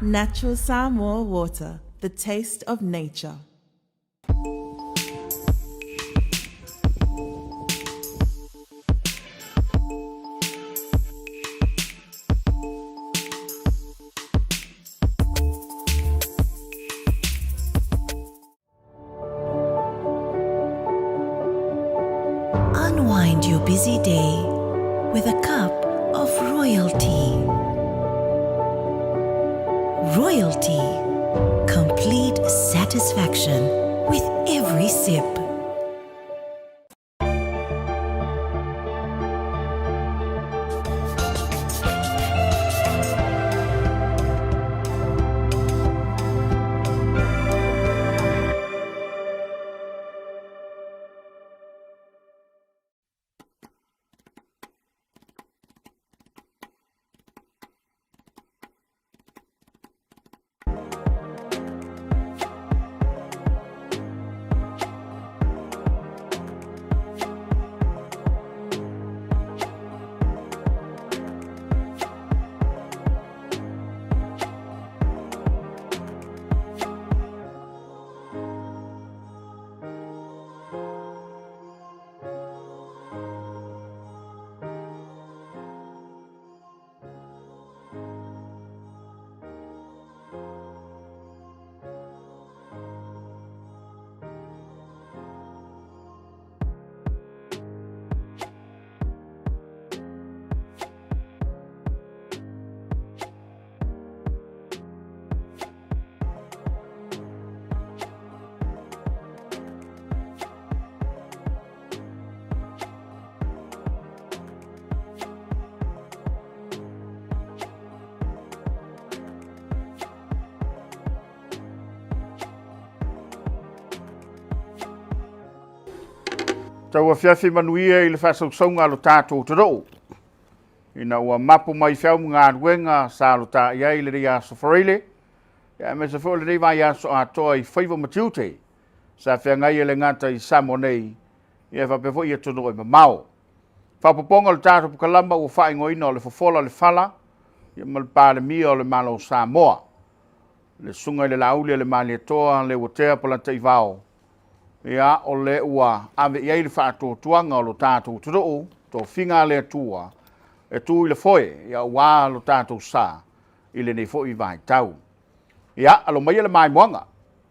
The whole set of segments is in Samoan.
Natural Samoa water, the taste of nature. Unwind your busy day with a cup of royalty. Royalty. Complete satisfaction with every sip. Tau afiafi manuia i le faasausauga a lo tatou atunuu, ina ua mapu mai feau ma galuega sa lo ta i ai i lenei aso Faraile, aemaise foi o lenei vaiaso atoa i faiva ma tiute sa feagai e le gata i Samoa nei, ia faapea foi i atunuu e mamao. Faaopoopoga o le tatou polokalama ua faaigoaina o le Fofola o le Fala ia ma le Palemia o le Malo o Samoa, le Susuga i le Laauli a le Malietoa Leuatea Polataivao, ia o le ua ave i ai le faatuatuaga o lo tatou atunuu, tofiga a le Atua e tu i le foe ia aua lo tatou sa i lenei foi vaitau. Ia, alo maia le maimoaga,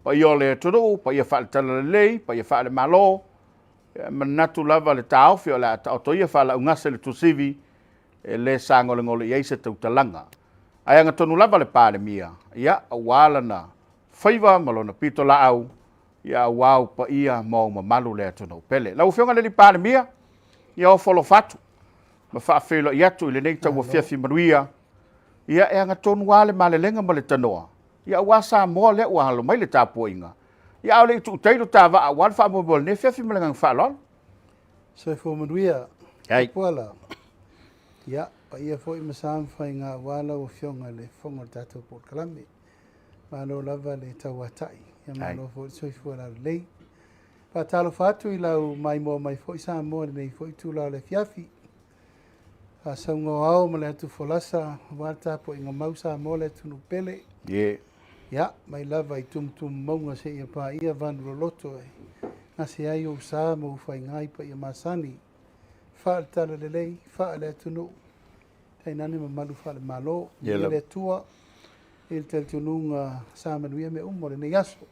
paia o le atunuu, paia faale-talalelei, paia faale-Malo, ia, e manatu lava le taofi o le a taoto ia faalaugase le tusivi e le sagolegole i ai se tautalaga. Ae agatonu lava le Palemia, ia, aua lana faiva ma lona pitolaau, ia aua ou paia ma ou mamalu le atunuu pele. Lau Afioga i le Alii Palemia, ia ofo alofa atu ma faafeiloai atu i lenei tauafiafi manuia, ia e agatonu lava le malelega ma le tanoa, ia aua Samoa lea ua alo mai le tapuaiga, ia a o le i tuutai lo ta vaa aua le faamoemoe o lenei afiafi ma le agaga faaaloalo. Soifua manuia, Ai. Tupuola. Ia, paia foi ma sa ma faiga aua lau Afioga i le Fofoga o le tatou polokalame. Malo lava le tauatai, ia malo foi le soifua laulelei. Faatalofa atu i lau maimoa mai foi Samoa i lenei foi itula o le afiafi. Faasauga o ao ma le atu folasa aua le tapuaiga mau Samoa le atunuu pele. Yeah. Ia, mai lava i tumutumu mauga seia paia vanu loloto e gase ai ou sa ma ou faiga i paia masani. Faale-talalelei, faale-atunuu, tainane mamalu faale-Malo. Ia le Atua i le talitonuga sa manuia mea uma o lenei aso.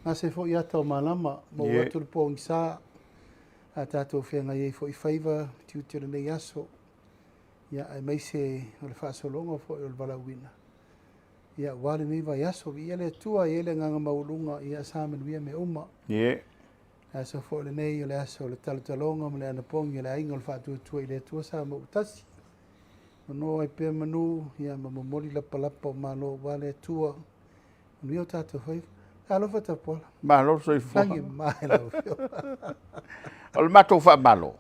Gase foi ata o malama, maua atu le pogisa, a tatou feagai ai foi i faiva ma tiute o lenei aso, ia, aemaise o le faasologa foi o le valaauina, ia, aua lenei vaiaso. Viia le Atua, e i ai le agaga maualuga, ia, sa manuia mea uma. Le aso foi lenei o le aso o le talotaloga ma le anapogi a le aiga o le Faatuatua i le Atua Samoa ua tasi. Nono ai pea manu, ia, ma momoli lapalapa o malo aua le Atua. Manuia o tatou faiva. Talofa Tapuala. Malo le soifua. Lagi ma e lau afioga. O le matou faamalo,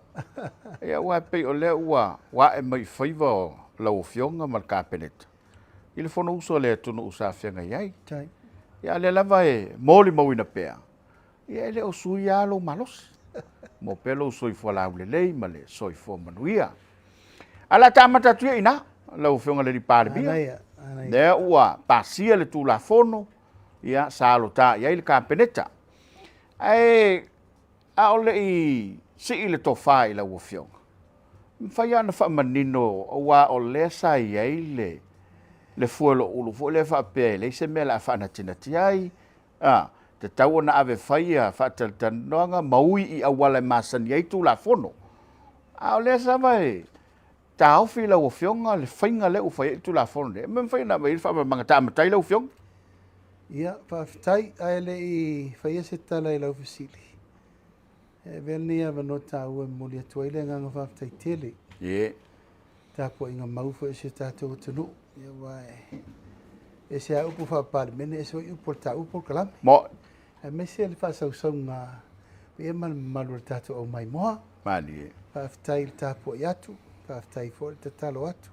ia aua e pei o lea ua ae mai i faiva o lau Afioga ma le Kapeneta i le Fonousu a le atunuu sa feagai ai. Ia a o lea lava e molimauina pea, ia e le o suia lava lou malosi. Maua pea lou soifua laulelei ma le soifua manuia. Ae o le a ta amata atu ia i ina, lau Afioga i le Palemia. Lea ua pasia le Tulafono, ia, sa alota i ai le Kapeneta. Ae a o le i sii le tofa i lau Afioga, e mafai lava ona faamanino aua o lea sa i ai le le fueloulu foi lea faapea e leai se mea o le a faanatinati ai, a, tatau ona ave fai ia faatalatalanoaga ma ui i auala e masani ai Tulafono. A o lea lava e taofi lau Afioga le faiga lea ua fai ai le Tulafono lenei. E mafai ona aumai ai le faamalamalamaga ta amata ai lau Afioga? Ia, faafetai. Ae le i faia se tala i lau fesili, e avea lenei avanoa taua e momoli atu ai le agaga faafetai tele. Ie. Tapuaiga mau foi a si o tatou atunuu, aua e ese lava upu faa-Palemene, ese foi upu o le taua polokalame. Mo. Aemaise le faasausauga paia ma le mamalu o le tatou au maimoa. Malie. Faafetai le tapuai atu, faafetai foi le tatalo atu.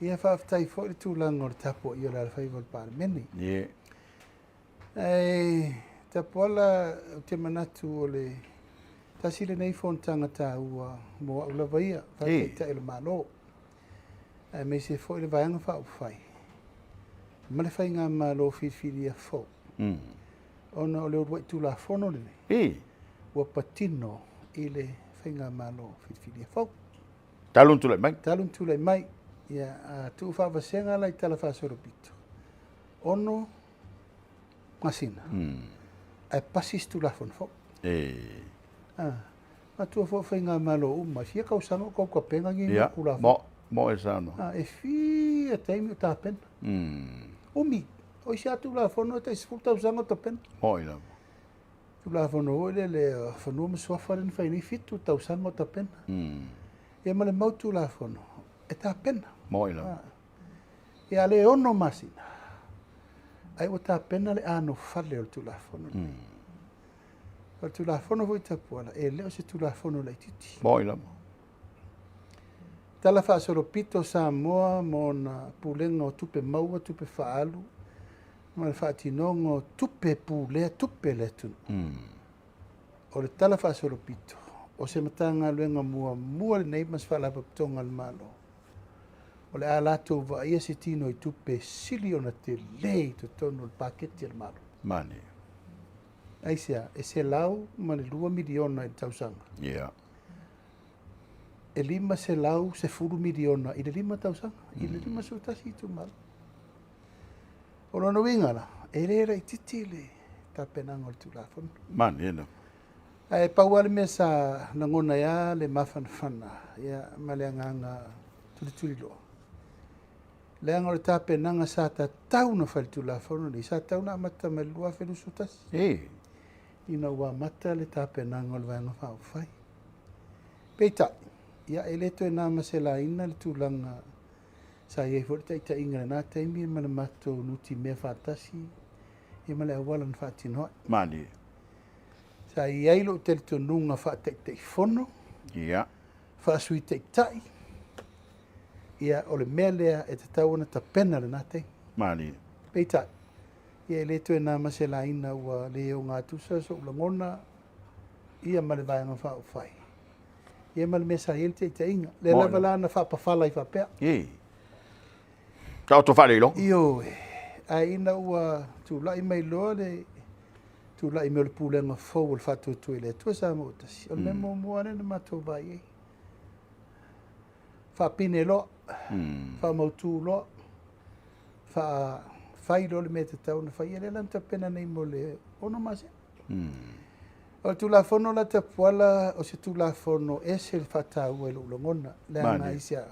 Ia faafetai foi le tulaga o le tapuaia o le alofaiva o le Palemene. Ie. Ae Tapuala, ou te manatu o le tasi lenei fonotaga taua mo au lava ia, faataitai o le Malo, aemaise foi le Vaega Faaupufai ma le Faigamalo filifilia fou, ona o le uluai Tulafono lenei ua patino i le Faigamalo filifilia fou. Talu ona tulai mai. Talu ona tulai mai. Ia, a tuufaavasega la i tala faasolopito, 6 masina, ae pasi se Tulafono fou. Ah, matua foi o faigamalo uma, e fia tausaga o tou tapena ni Ia, Tulafono. mo, mo e saunoa. Ah, e fia taimi o tapena. Umi, o isi lava Tulafono e tai 10 tausaga o tapena. Moi lava. Tulafono foi lele o Fanua ma Suafa lea na fai nei, 7 tausaga o tapena. Ia ma le mau Tulafono e tapena. Moi lava. Ah. Ia le 6 masina, ai ua tapena le anofale o le Tulafono. O le Tulafono foi Tapuala, e le o se Tulafono laitiiti. Moi lava. Tala faasolopito Samoa ma ona pulega o tupe maua, tupe faaalu, ma le faatinoga o tupe pulea, tupe a le atunuu. O le tala faasolopito, o se Matagaluega muamua lenei ma se Faalapotopotoga a le Malo, o le a latou vaaia se tino i tupe sili ona tele i totonu o le paketi a le Malo. Mani. Aisea, e $102 miliona i le tausaga. Ia. E $510 miliona i le 5 tausaga, i le 51 itumalo. O lona uiga la, e le laitiiti le tapenaga o le Tulafono. Mani lava. Ae pau lava le mea sa lagona ai lava le mafanafana ia, ma le agaga tulituliloa, leaga o le tapenaga sa tatau ona fai i le Tulafono lenei, sa tatau ona amata mai le 2021. Ina ua amata le tapenaga o le Vaega Faaupufai. Peitai, ia, e le toe na ma se laina le tulaga sa i ai foi le taitaiga i lena taimi ma le matou nutimea faatasi ia ma le auala na faatino ai. Malie. Sa i ai lou talitonuga faataitaifono, Ia. faasui taitai, ia o le mea lea e tatau ona tapena lena taimi. Malie. Peitai, ia e le toe na ma se laina ua le ogatusa sou lagona ia ma le Vaega Faaupufai, ia ma le mea sa i ai le taitaiga. Lea lava la na faapafala ai faapea. Ii. Taoto faaleiloga. Ioe. Ae ina ua tulai mai loa le tulai mai o le pulega fou o le Faatuatua i le Atua Samoa ua Tasi, o le mea muamua lea na matou vaai ai, faapine loa, faamautu loa, faafai loa le mea e tatau ona fai. Ia lea la na tapena nei mo le 6 masina. O le Tulafono la Tapuala, o se Tulafono ese le faataua i lou lagona, leaga aisea?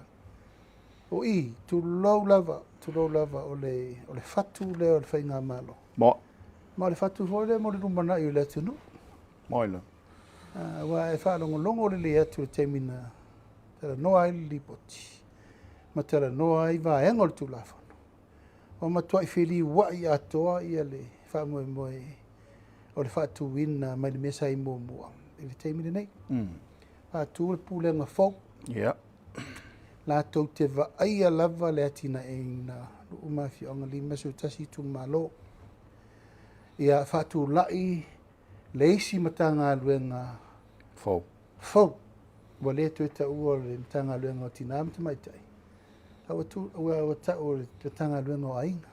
O i, tulou lava, tulou lava, o le, o le fatu lea o le faigamalo. Mo. Ma o le fatu foi lea mo le lumanai o le atunuu. Moi lava. Aua e faalogologo lelei atu i le taimi na talanoa ai le Lipoti, ma talanoa ai vaega o le Tulafono, ua matuai feliuai atoa ia le faamoemoe o le faatuina mai le mea sa i muamua i le taimi lenei. Faatu le pulega fou. Ia. Latou te vaaia lava le atinaeina nuu ma afioaga 51 itumalo. Ia faatulai le isi Matagaluega fou. Fou. Ua le toe taua o le Matagaluega o Tina ma Tamaitai. A ua tu, ua, ua ta'u o le Matagaluega o Aiga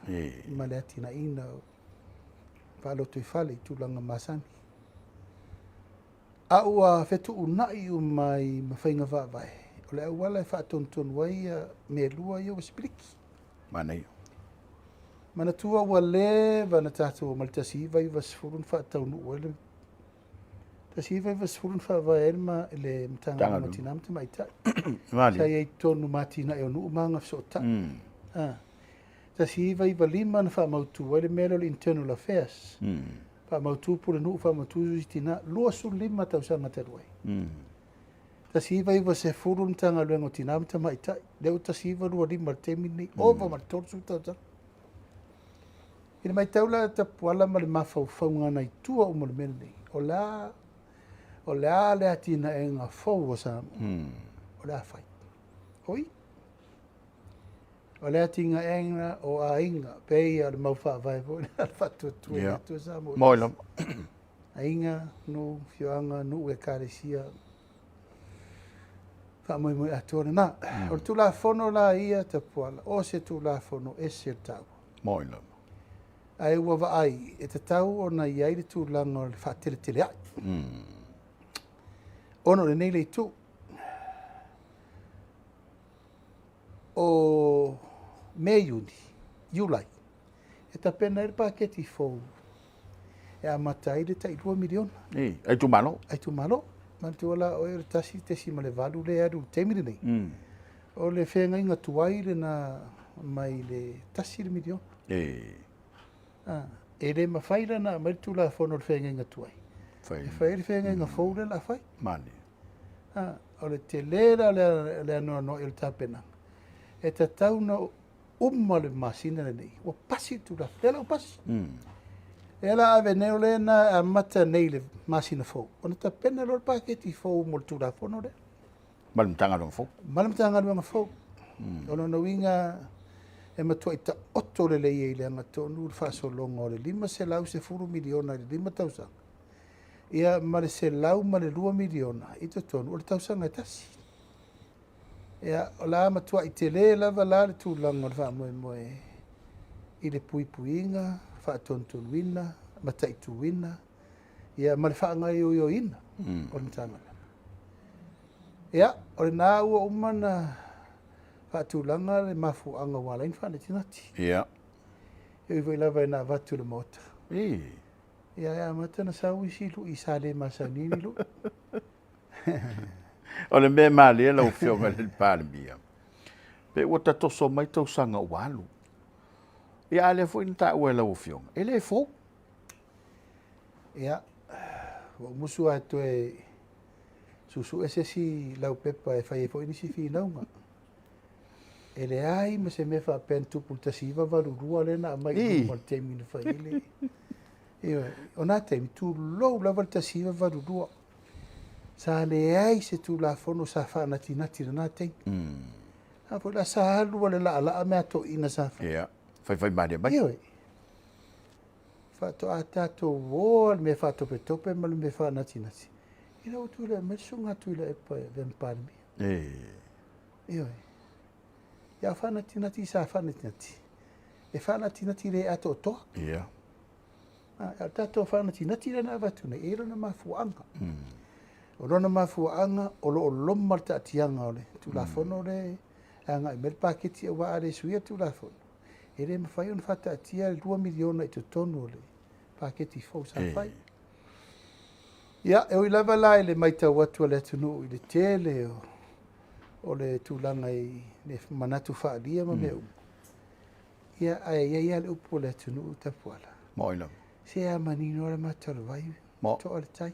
ma le atinaeina o faalotoifale i tulaga masani. A ua fetuuna'i uma ai ma faiga faavae, o le auala e faatonutonu ai ia mea e lua ia ua sipiliki. Manaia. Manatua ua leva ona tatou omai i le 1990 na faataunuu ai le 1990 na faavae ai le Matagaluega o Tina ma Tamaitai. Sa i ai totonu ma atinae o nuu ma agafesootai. 1995 na faamautu ai le mea lea o le Internal Affairs. Faamautu Pulenuu, faamautu Sui Tina, 25 tausaga talu ai. 1990 le Matagaluega o Tina ma Tamaitai, lea ua 1925 i le taimi lenei, ova ma le 30 tausaga. I le matau la a Tapuala ma le mafaufauga nai tua uma o le mea lenei, o le a, o le a le atinaega fou a Samoa o le a fai? O i. O le atinaega o aiga, pei o le mau faavae foi lea a le Faatuatua i le Atua Samoa. Moi lava. Aiga, nuu, afioaga, nuu, ekalesia, faamoemoe atoa lena. O le Tulafono la ia Tapuala, o se Tulafono ese le taua. Moi lava. Ae ua vaai, e tatau ona i ai le tulaga o le faateleteleai. Ona o lenei le itu. O Me, Iuni, Iulai, e tapena ai le paketi fou e amata ai le tai $2 miliona. Ei, a itumalo. A itumalo. Manatua la oe o le 1.8 lea e alu i le taimi lenei. O le feagaiga tuai lena mai le $1 miliona. Ei. E le mafai la ona aumai le Tulafono o le feagaiga tuai. Fai. E fai ai le feagaiga fou lea o le a fai. Malilie. O le tele la o le anoanoai o le tapenaga, e tatau ona uma le masina lenei, ua pasi le Tulafono. Lea la ua pasi. Lea la ave nei, o lea na amata nei i le masina fou, ona tapena loa le paketi fou mo le Tulafono lea. Ma le Matagaluega fou. Ma le Matagaluega fou. O lona uiga, e matuai taoto lelei ai i le agatonu le faasologa o le $510 miliona i le 5 tausaga, ia ma le $102 miliona i totonu o le tausaga e tasi. Ia, o le a matuai tele lava la le tulaga o le faamoemoe i le puipuiga, faatonutonuina, mataituina, ia ma le faagaoioiina o le Matagaluega. Ia, o lena ua uma ona faatulaga le mafuaaga ua ala ai ona faanatinati. E ui foi lava ina avatu i le Maota. Ia, e amata ona sau isi lui sa le masani ni lui. O le mea malie lau Afioga i le Palemia, pe ua tatoso mai tausaga ua alu. Ia a lea foi na taua e lau Afioga, e le fou. Ia, ua ou musu lava e toe suesue se isi laupepa e fai ai foi nisi finauga. E leai ma se mea faapea na tupu i le 1982 lea na aumai i luma o le taimi na fai ai le... Ioe, o na taimi, tulou lava le 1982. Sa leai se Tulafono sa faanatinati i lena taimi. A foi la sa alu a le laalaa mea toeaiina sa fai. Ia, faifai malie mai. Ioe. Faatoa tatou o le mea faatopetope ma le mea faanatinati. Ina ua tulai mai le susuga a Tuilaepa e avea ma Palemia. Ioe. Ia, o faanatinati sa faanatinati. E faanatinati le atoatoa. Ia. A o le tatou faanatinati lea na avatu nei, e i ai lona mafuaaga. O lona mafuaaga, o lo o loma le taatiaga o le Tulafono lea e agai mai le paketi, aua a le suia le Tulafono, e le mafai ona faataatia le $2 miliona i totonu o le paketi fou sa fai. Ia, e ui lava la i le matau atu a le atunuu i le tele o le tulaga i le manatu faaalia ma mea uma, ia, ae i ai lava le upu a le atunuu Tapuala. Moi lava. Se a manino le mata o le vai, toa le tai.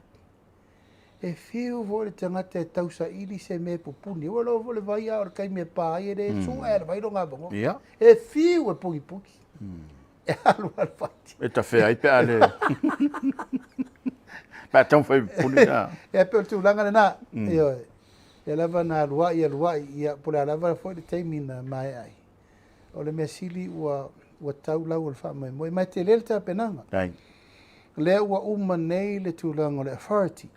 E fiu foi le tagata e tausaili se mea e pupuni. Ua iloa foi le vai a o le taimi e pa ai e le sue e le vai lona avanoa. E fiu e pugipuni. E alu alu vai. E tawhea ai pe a le... Pe a taumafai e pupuni a. Ia pei o le tulaga lena. Ioe. Lea lava na aluai aluai, ia po o le a lava foi le taimi na maea ai. O le mea sili ua ua tau lau o le faamoemoe, ma e tele le tapenaga. Lea ua uma nei le tulaga o le authority.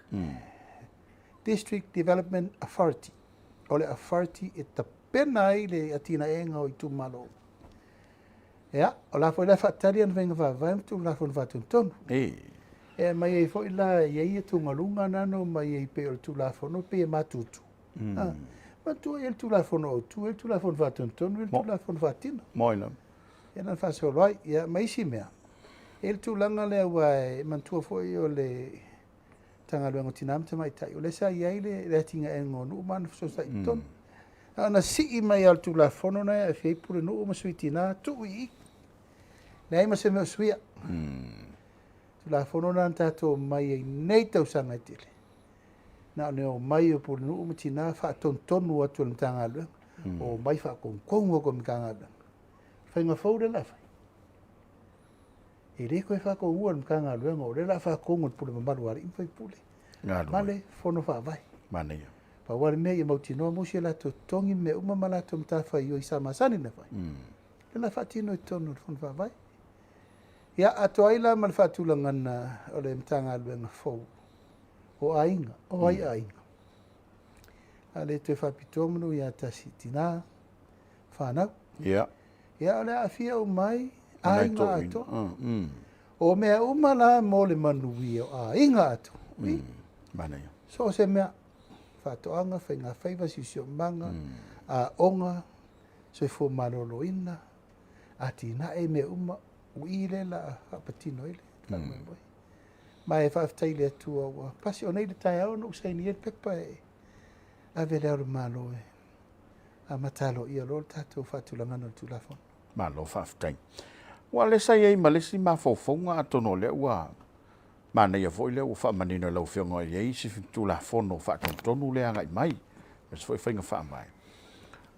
District Development Authority. O le authority e tapena ai le atinaega o itumalo. Ia, o la foi la e faatali ana faiga faavae ma Tulafono Faatonutonu. E aumai ai foi la e i ai atugaluga na na omai ai pei o le Tulafono pei e matutu. Mm. Manatua e i ai le Tulafono Autu, e i ai le Tulafono Faatonutonu, e i ai le Tulafono Faatino. Moi lava. Ia na faasolo ai. Ia, ma isi mea, e i ai le tulaga lea aua e manatua foi o le Matagaluega o Tina ma Tamaitai, o lea sa i ai le atinaega o nuu ma ana fesoosai i totonu. Na ona sii mai lava o le Tulafono lena e aafia ai Pulenuu ma Sui Tina, tuu i i. Leai ma se mea o suia. Tulafono lena na tatou omai ai nei tausaga e tele. Na o le omai o Pulenuu ma Tina faatonutonu atu e le Matagaluega, omai faatonutonu atu e le Matagaluega. Faiga fou lea o le a fai. E le toe faatonuina e le Matagaluega, o lea o le a faatonu e le pule mamalu a alii ma faipule ma le fono faavae. Manaia. Pau lava le mea ia mautinoa maua si a latou totogi ma mea uma ma latou matafaioi sa masani ona fai. Lea o le a faatino i totonu o le fono faavae. Ia, atoa ai la ma le faatulagaga o le Matagaluega fou o aiga, o ai aiga. A le toe faapitoa manu ia tasi i tina, fanau. Ia. Ia, o le a aafia uma ai aiga atoa. O mea uma la mo le manuia o aiga atoa. Manaia. So o se mea, faatoaga, faigafaiva, siosiomaga, aoga, soifua maloloina, atinae, mea uma, o i lea o le a faapatino ai le faamoemoe. Ma e faafetai i le Atua ua pasi. O nei le taeao na ou sainia ai le pepa e ave i Le Ao o le Malo e amata aloaia loa le tatou faatulagaga o le Tulafono. Malo faafetai. Aua o lea sa i ai ma le isi mafaufauga atonu o lea ua manaia foi lea ua faamanino e lau Afioga e i ai isi Tulafono faatonutonu lea e agai mai, aemaise foi faiga faavae.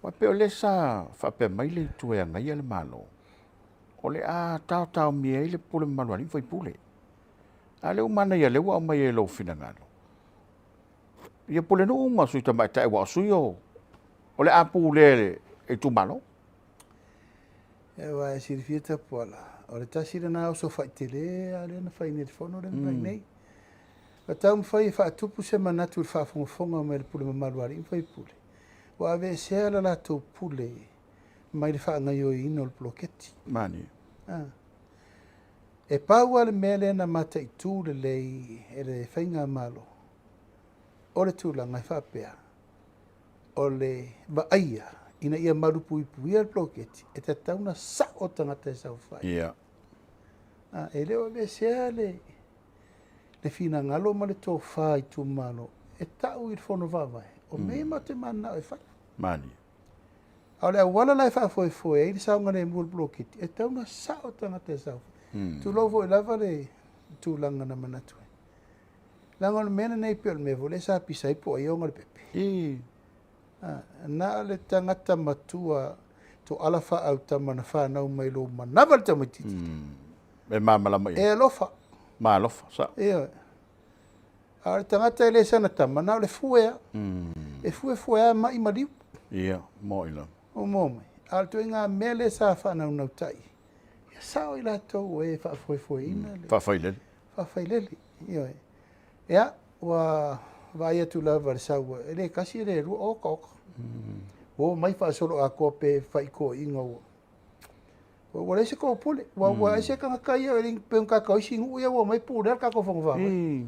Aua e pei o lea sa faapea mai le itu e agaia le Malo, o le a taotaomia ai le pule mamalu a alii ma faipule. A o lea ua manaia o lea ua aumai e lou finagalo, ia pulenuu ma sui tamaitai aua o sui o le a pulea e le itumalo. Aua e silafia Tapuala, o le tasi lena oso faitele lava lea na fai nei i le fono lea na fai nei. Ua taumafai e faatupu se manatu i le faafogafoga mai a le pule mamalu a alii ma faipule, ua aveesea le latou pule mai le faagaoioiina o le poloketi. Manaia. E pau lava le mea lea na mataitu lelei e le Faigamalo, o le tulaga e faapea, o le vaaia ina ia malupuipuia le poloketi, e tatau ona sao tagata e saofai. Yeah. E le o aveesea le finagalo ma le tofa i itumalo e tau i le fono faavae, o mea ia matou te mananao e fai. Manaia. A o le auala la e faafoefoe ai le saogalemu o le poloketi, e tatau ona sao tagata e saofai. Tulou foi lava le tulaga na manatu ai. Leaga o le mea lenei pei o le mea foi lea sa pisa ai po o ai e ona le pepe. Na o le tagata matua toala faaautama na fanau mai lou manava le tamaitiiti. E malamalama i ai. E alofa. Ma alofa, sao. Ioe. A o le tagata e le sana tama, na o le fue lava. E fuefue lava mai ma liu. Ia, moi lava. Ua maua mai. A o le ituaiga mea lea sa faanaunautai, ia sao i latou o e faafoefoeina le... Faafailele. Faafailele, ioe. Ia, ua vaai atu lava i le sau, e le tasi e le lua, oka oka. Ua omai faasoloatoa pe faitoeiina ua Ua leai se tou pule. Ua ua ese tagata ia e pei ona tatou isi nuu ia ua omai pulea le tatou fono faavae.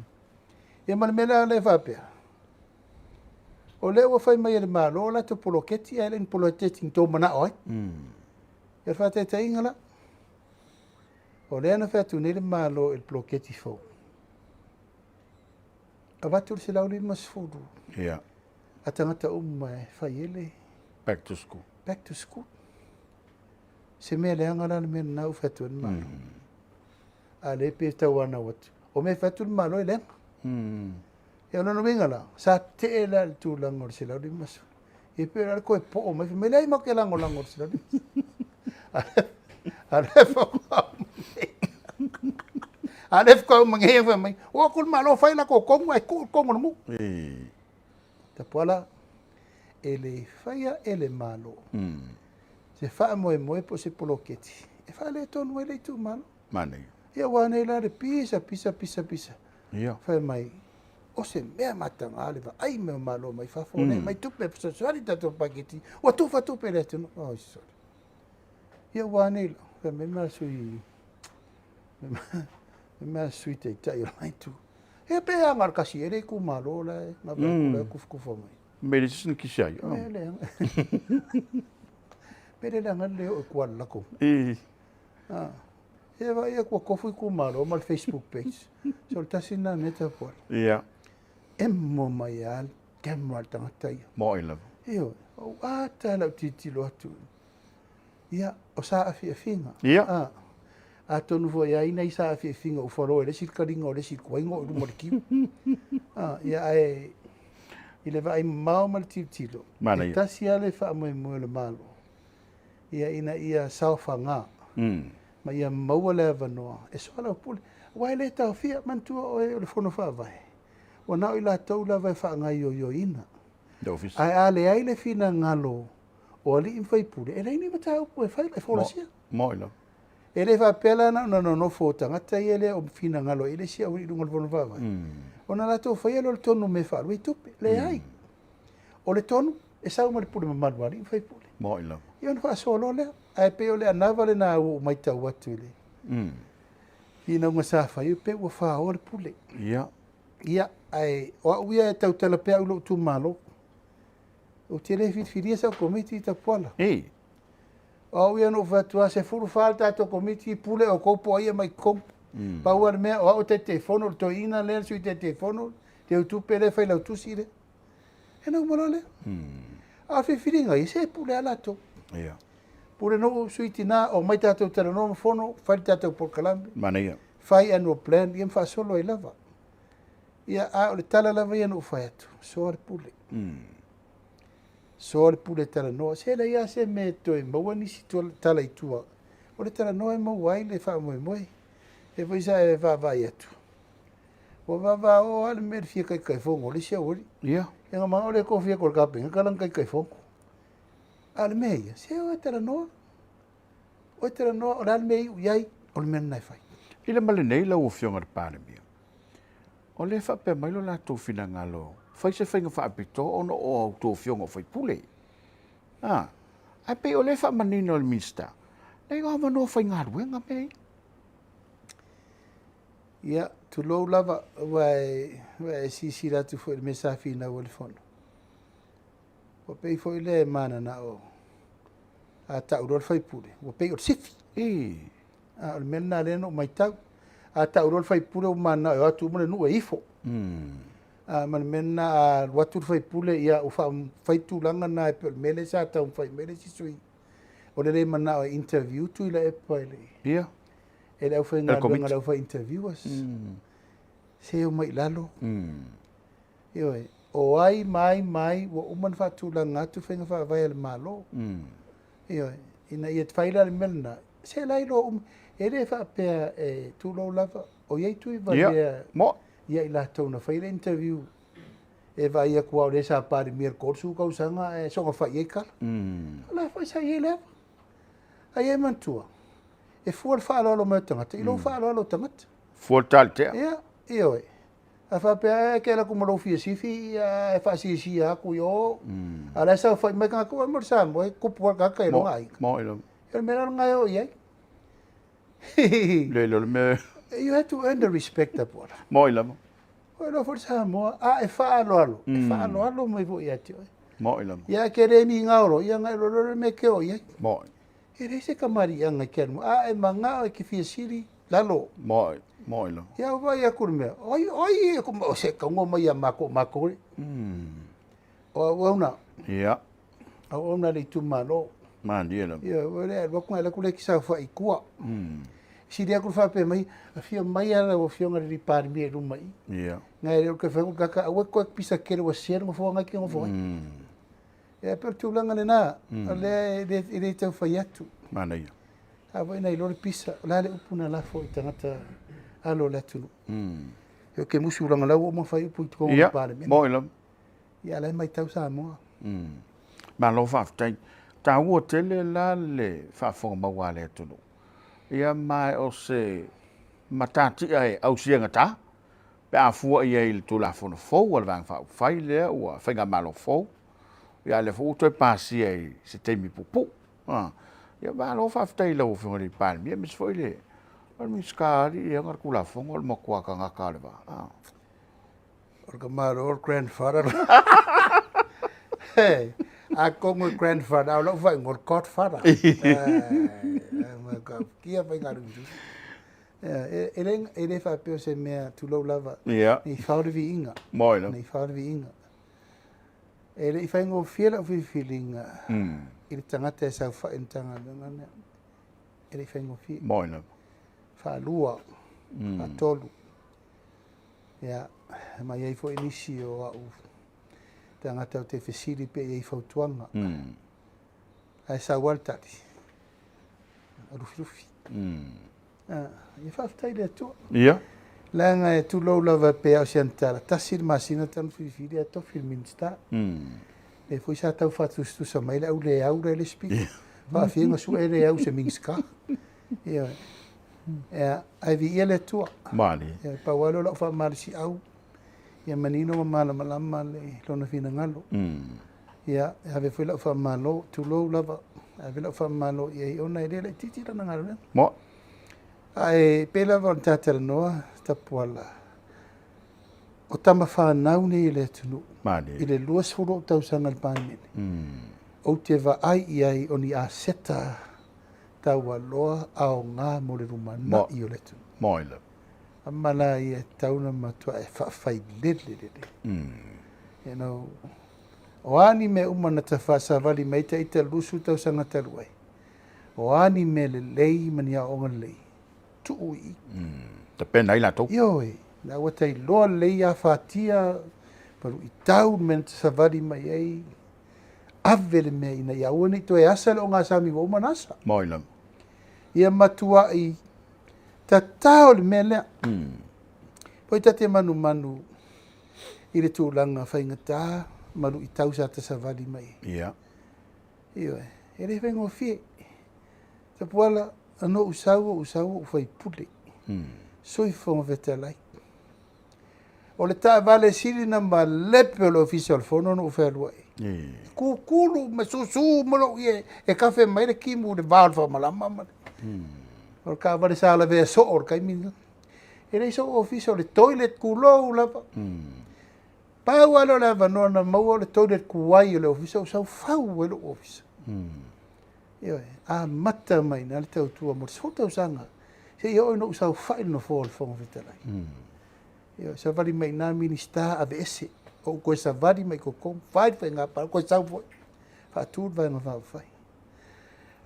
Ia ma le mea la lea e faapea, o lea ua fai mai e le Malo latou poloketi ae le o ni poloketi na outou manao ai. Ia o le faataitaiga la, o lea na fai atu nei le Malo i le poloketi fou, avatu le 150 a tagata uma e fai ai le Back to school. Back to school. Se mea leaga la le mea lena ua fai atu ai le Malo. A lea pei e tauanau atu, o mea e fai atu le Malo e leaga. Ia o lona uiga la, sa tetee la i le tulaga o le 150. Ia pei o le a le toe poo mai, fai mai, leai matou te lagolago i le 150. A lea faatoa uma nei. A lea faatoa uma nei fai mai, o atu le Malo fai latou tonu ae tuu i totonu o le nuu. Tapuala, e le faia e le Malo se faamoemoe po o se poloketi e faaletonu ai le itumalo. Manaia. Ia aua nei la le pisa, pisa, pisa, pisa. Ia. Fai mai, O se mea mataga le vaai mai o Malo mai fafo, mm. mai tupe e fesoasoani tatou paketi, ua tufa tupe le atunuu. Oh, sorry. Ia ua nei la, fai mai ma sui, mai ma sui taitai o la itu. Ia pe anga le kasi e le itumalo la e, na vai kula e kufukufa mai. Me le sisi kisi ai. Me le anga. Me le anga le o kuala lako. I. Ah. Ia vaai atu ua tofu itumalo ma le Facebook page. So o le tasi lena mea tapuala. Ia. Emo mai lava le camera a le tagata ia. Mo'i lava. Ioe. Ou ata lau tilotilo atu. Ia, o saafiafiga. Ia. Ah. Atonu foi ai nai saafiafiga ua follow e le isi le kaliga o le isi tuaiga o i luma o le kiu. Ah, ia ae i le vaai mamao ma le tilotilo, e tasi lava le faamoemoe o le Malo. ia ina ia saofaga ma ia maua le avanoa e soalaupule. Aua e le taofia, manatua oe o le Fono Faavae, ua na o i latou lava e faagaioioina. Ae a leai le finagalo o alii ma faipule, e leai ni mataupu e fai, e folasia. E le faapea la na ona nonofo o tagata ia lea o finagalo i le isi aualii i luga o le Fono Faavae, ona latou faia lea o le tonu o mea e faaalu ai tupe. Leai. O le tonu, e sau ma le pule mamalu a alii ma faipule. Mo'i lava. Ia ona faasoa loa lea. Ae pei o le anava lena ua ou matau atu i le finauga sa fai, e pei ua faoa le pule. Ia. Ia, ae o au ia e tautala pea au i lou itumalo. Ou te le filifilia sau komiti i Tapuala. Ei. O au ia na ou fai atu lava, 14 le tatou komiti, pule outou po o ai e aumai i totonu. Pau lava le mea, o au e Taitaifono, o le toeaina lea le Sui Taitaifono, le Teutupe lea, Failautusi lea. E na uma loa lea. A o le filifiliga ia, se pule lava latou. Ia. Pule nuu, sui tina, omai tatou talanoa ma fono, fai le tatou polokalame. Manaia. Fai annual plan, ia ma faasolo ai lava. Ia, a o le tala lava ia na ou fai atu, soa le pule. Soa le pule talanoa. Se leai lava se mea e toe maua nisi tala i tua. O le talanoa e maua ai le faamoemoe. E foi sa e vaavaai atu. Ua vavao lava le mea i le fia Taitaifono o le isi aualii. Ia. Ia na manao lea kofia atu o le Kapeneta lana Taitaifono. A o le mea ia, se o e talanoa. O e talanoa, o le a le mea e iu i ai, o le mea lena e fai. I le ma lenei lau Afioga i le Palemia, o lea e faapea mai lo latou finagalo, fai se faiga faapitoa ona o a outou afioga o faipule. A, ae pei o lea e faamanino e le Minisita, leai o avanoa faigaluega mea ia. Ia, tulou lava, ua e, ua e silasila atu foi i le mea sa finau ai le Fono. Ua pei foi lea e mananao, a tau loa le faipule, ua pei o le sifi. I. A o le mea lena lea na ou matau. A tau loa le faipule ua mananao e o atu uma le nuu e ifo. A ma le mea lena a alu atu le faipule, ia ua fai tulaga na e pei o le mea lea sa taumafai mai le isi sui o le le manao e interview Tuilaepa i le, Ia. e le aufaigaluega, le aufai interviewers. Se omai i lalo. Ioe, o ai ma ai ma ai ua uma ona faatulaga atu faiga faavae a le Malo. Ioe, ina ia fai la le mea lena, se la iloa uma. E le faapea e tulou lava, o i ai Tuivalea ia i latou na fai le interview e vaai atu lava o lea sa Palemia i le 30 tausaga ae soona fai i ai tala. O la foi sa i ai le ava. Ae ia e manatua, e fua le faaaloalo mai o tagata i lou faaaloalo o tagata. Fua le talitea. Ia, ioe. A faapea e te alu atu ma lou fia sifi ae faasiasia atu i o, a o la e saofai mai tagata, ua mo le Samoa, e tupu lava le tagata i lona aiga. Mo i lona. O le mea la lena e oo i ai. Le le o le mea. You have to earn the respect, Tapuala. Mo i lava. Ua iloa foi le Samoa, a e faaaloalo, e faaaloalo mai foi ia te oe. Mo'i lava. Ia ke le migao loa, ia na e iloa le mea e ke oo i ai. Mo'i. E leai se kamaliʻiaga i ke alu mai, a e magao e ke fia sili, lalo. Mo'i, mo'i lava. Ia ua vaai atu i le mea, oi, oi, o se tauga mai ia makou, makou le. O auauna. Ia. Auauna a le itumalo. Malie lava. Ia, ua le alu atu, alu atu le saofai i tua. Sili atu le faapea mai, afio mai lava lau Afioga i le Palemia i luma i i. Ia. Ngai le o ke whai kaka, aua koe pisa kere ua sia le ngofoa ngai ke ngofoa. Ia, pe o le tulaga lena, o lea e le, e le tau fai atu. Manaia. A foi na iloa le pisa, o le a le upu na lafo i tagata alo o le atunuu. Ia, ke musu langa lau o uma fai upu i totonu o le Ia, Palemene. mo'i lava. Ia, la e matau Samoa. Malo faafetai. Taua tele la le faafofoga maua a le atunuu. Ia ma o se matatia e ausia gata. Pe a fua i ai i le Tulafono fou a le Vaega Faaupufai lea ua faigamalo fou, ia a lea foi ua toe pasia i se taimi puupuu. Ia malo faafetai i lau Afioga i le Palemia aemaise foi le Minisita alii e ana le Tulafono o le matua tagata o le va. O le tamaloa o le grandfather. Atonu e grandfather, a o lau faaigoa o le godfather. Kia faigaluega. E le, e le faapea o se mea tulou lava. Ia. Nei fao le viiga. Moi lava. Nei fao le viiga. E le i faigofie lau filifiliga i le tagata e saofai i le Matagaluega lea. E le i faigofie. Moi lava. Faalua, faatolu. Ia, ma i ai foi nisi o au tagata ou te fesili pe i ai fautuaga. Ae sau lava le tali, lufilufi. Ia faafetai i le Atua. Ia. Leaga e tulou lava pe a o se anatala, tasi le masina talu filifili ae tofi le Minisita. Lea foi sa tau faatusatusa mai le au le au la i le isi pito. Faafia ona sue le au i se Minisita. Ioe. Ia, ae viia le Atua. Malie. Ia, pau lava lea o lau faamalosiau, ia manino ma malamalama le lona finagalo. Ia, e ave foi lau faamalo, tulou lava, e ave lau faamalo i ai ona e le laitiiti lana galuega. Mo. Ae pei lava ona ta talanoa, Tapuala, o tama fanau nei a le atunuu. Malie. I le 20 ou tausaga i le Palemene, ou te vaai i ai o ni aseta taualoa aoga mo le lumanai o le atunuu. Moi lava. Ama la ia e tatau ona matuai faafailele lelei. You know, o a ni mea uma na ta faasavali mai ta ita 20 tausaga talu ai, o a ni mea lelei ma ni aoaoga lelei, tuu i i. Tapena ai latou. Ioe, la ua ta iloa lelei afatia ma luitau le mea na ta savali mai ai, ave le mea ina ia aua ne i toe asa le ogasami ua uma ona asa. Moi lava. Ia matuai tatao le mea lea. Poi ta te manumanu i le tulaga faigata ma luitau sa ta savali mai ai. Ia. Ioe, e le faigofie. Tapuala, na ou sau, ou sau, ou faipule. Sui Fofoga Fetalai. O le taavale sili na malepe o le Ofisa o le Fono na ou fealuai ai. Kukulu ma susu ma lou ie e kafe mai le kimu i le va o le faamalama ma le. O le taavale sa lavea soo i le taimi lena. E leai sou ofisa, o le toilet kulou lava. Pau lava lea o le avanoa na maua o le toilet kuai o le ofisa, ou sau fau ai lou ofisa. Ioe, amata mai i ina le tautua mo le 10 tausaga seia oo ina ou saofai i le nofoa o le Fofoga Fetalai. Ioe, savali mai i ina Minisita aveese, ou toe savali mai i totonu, fai le faiga palota, toe sau foi, faatu le Vaega Faaupufai.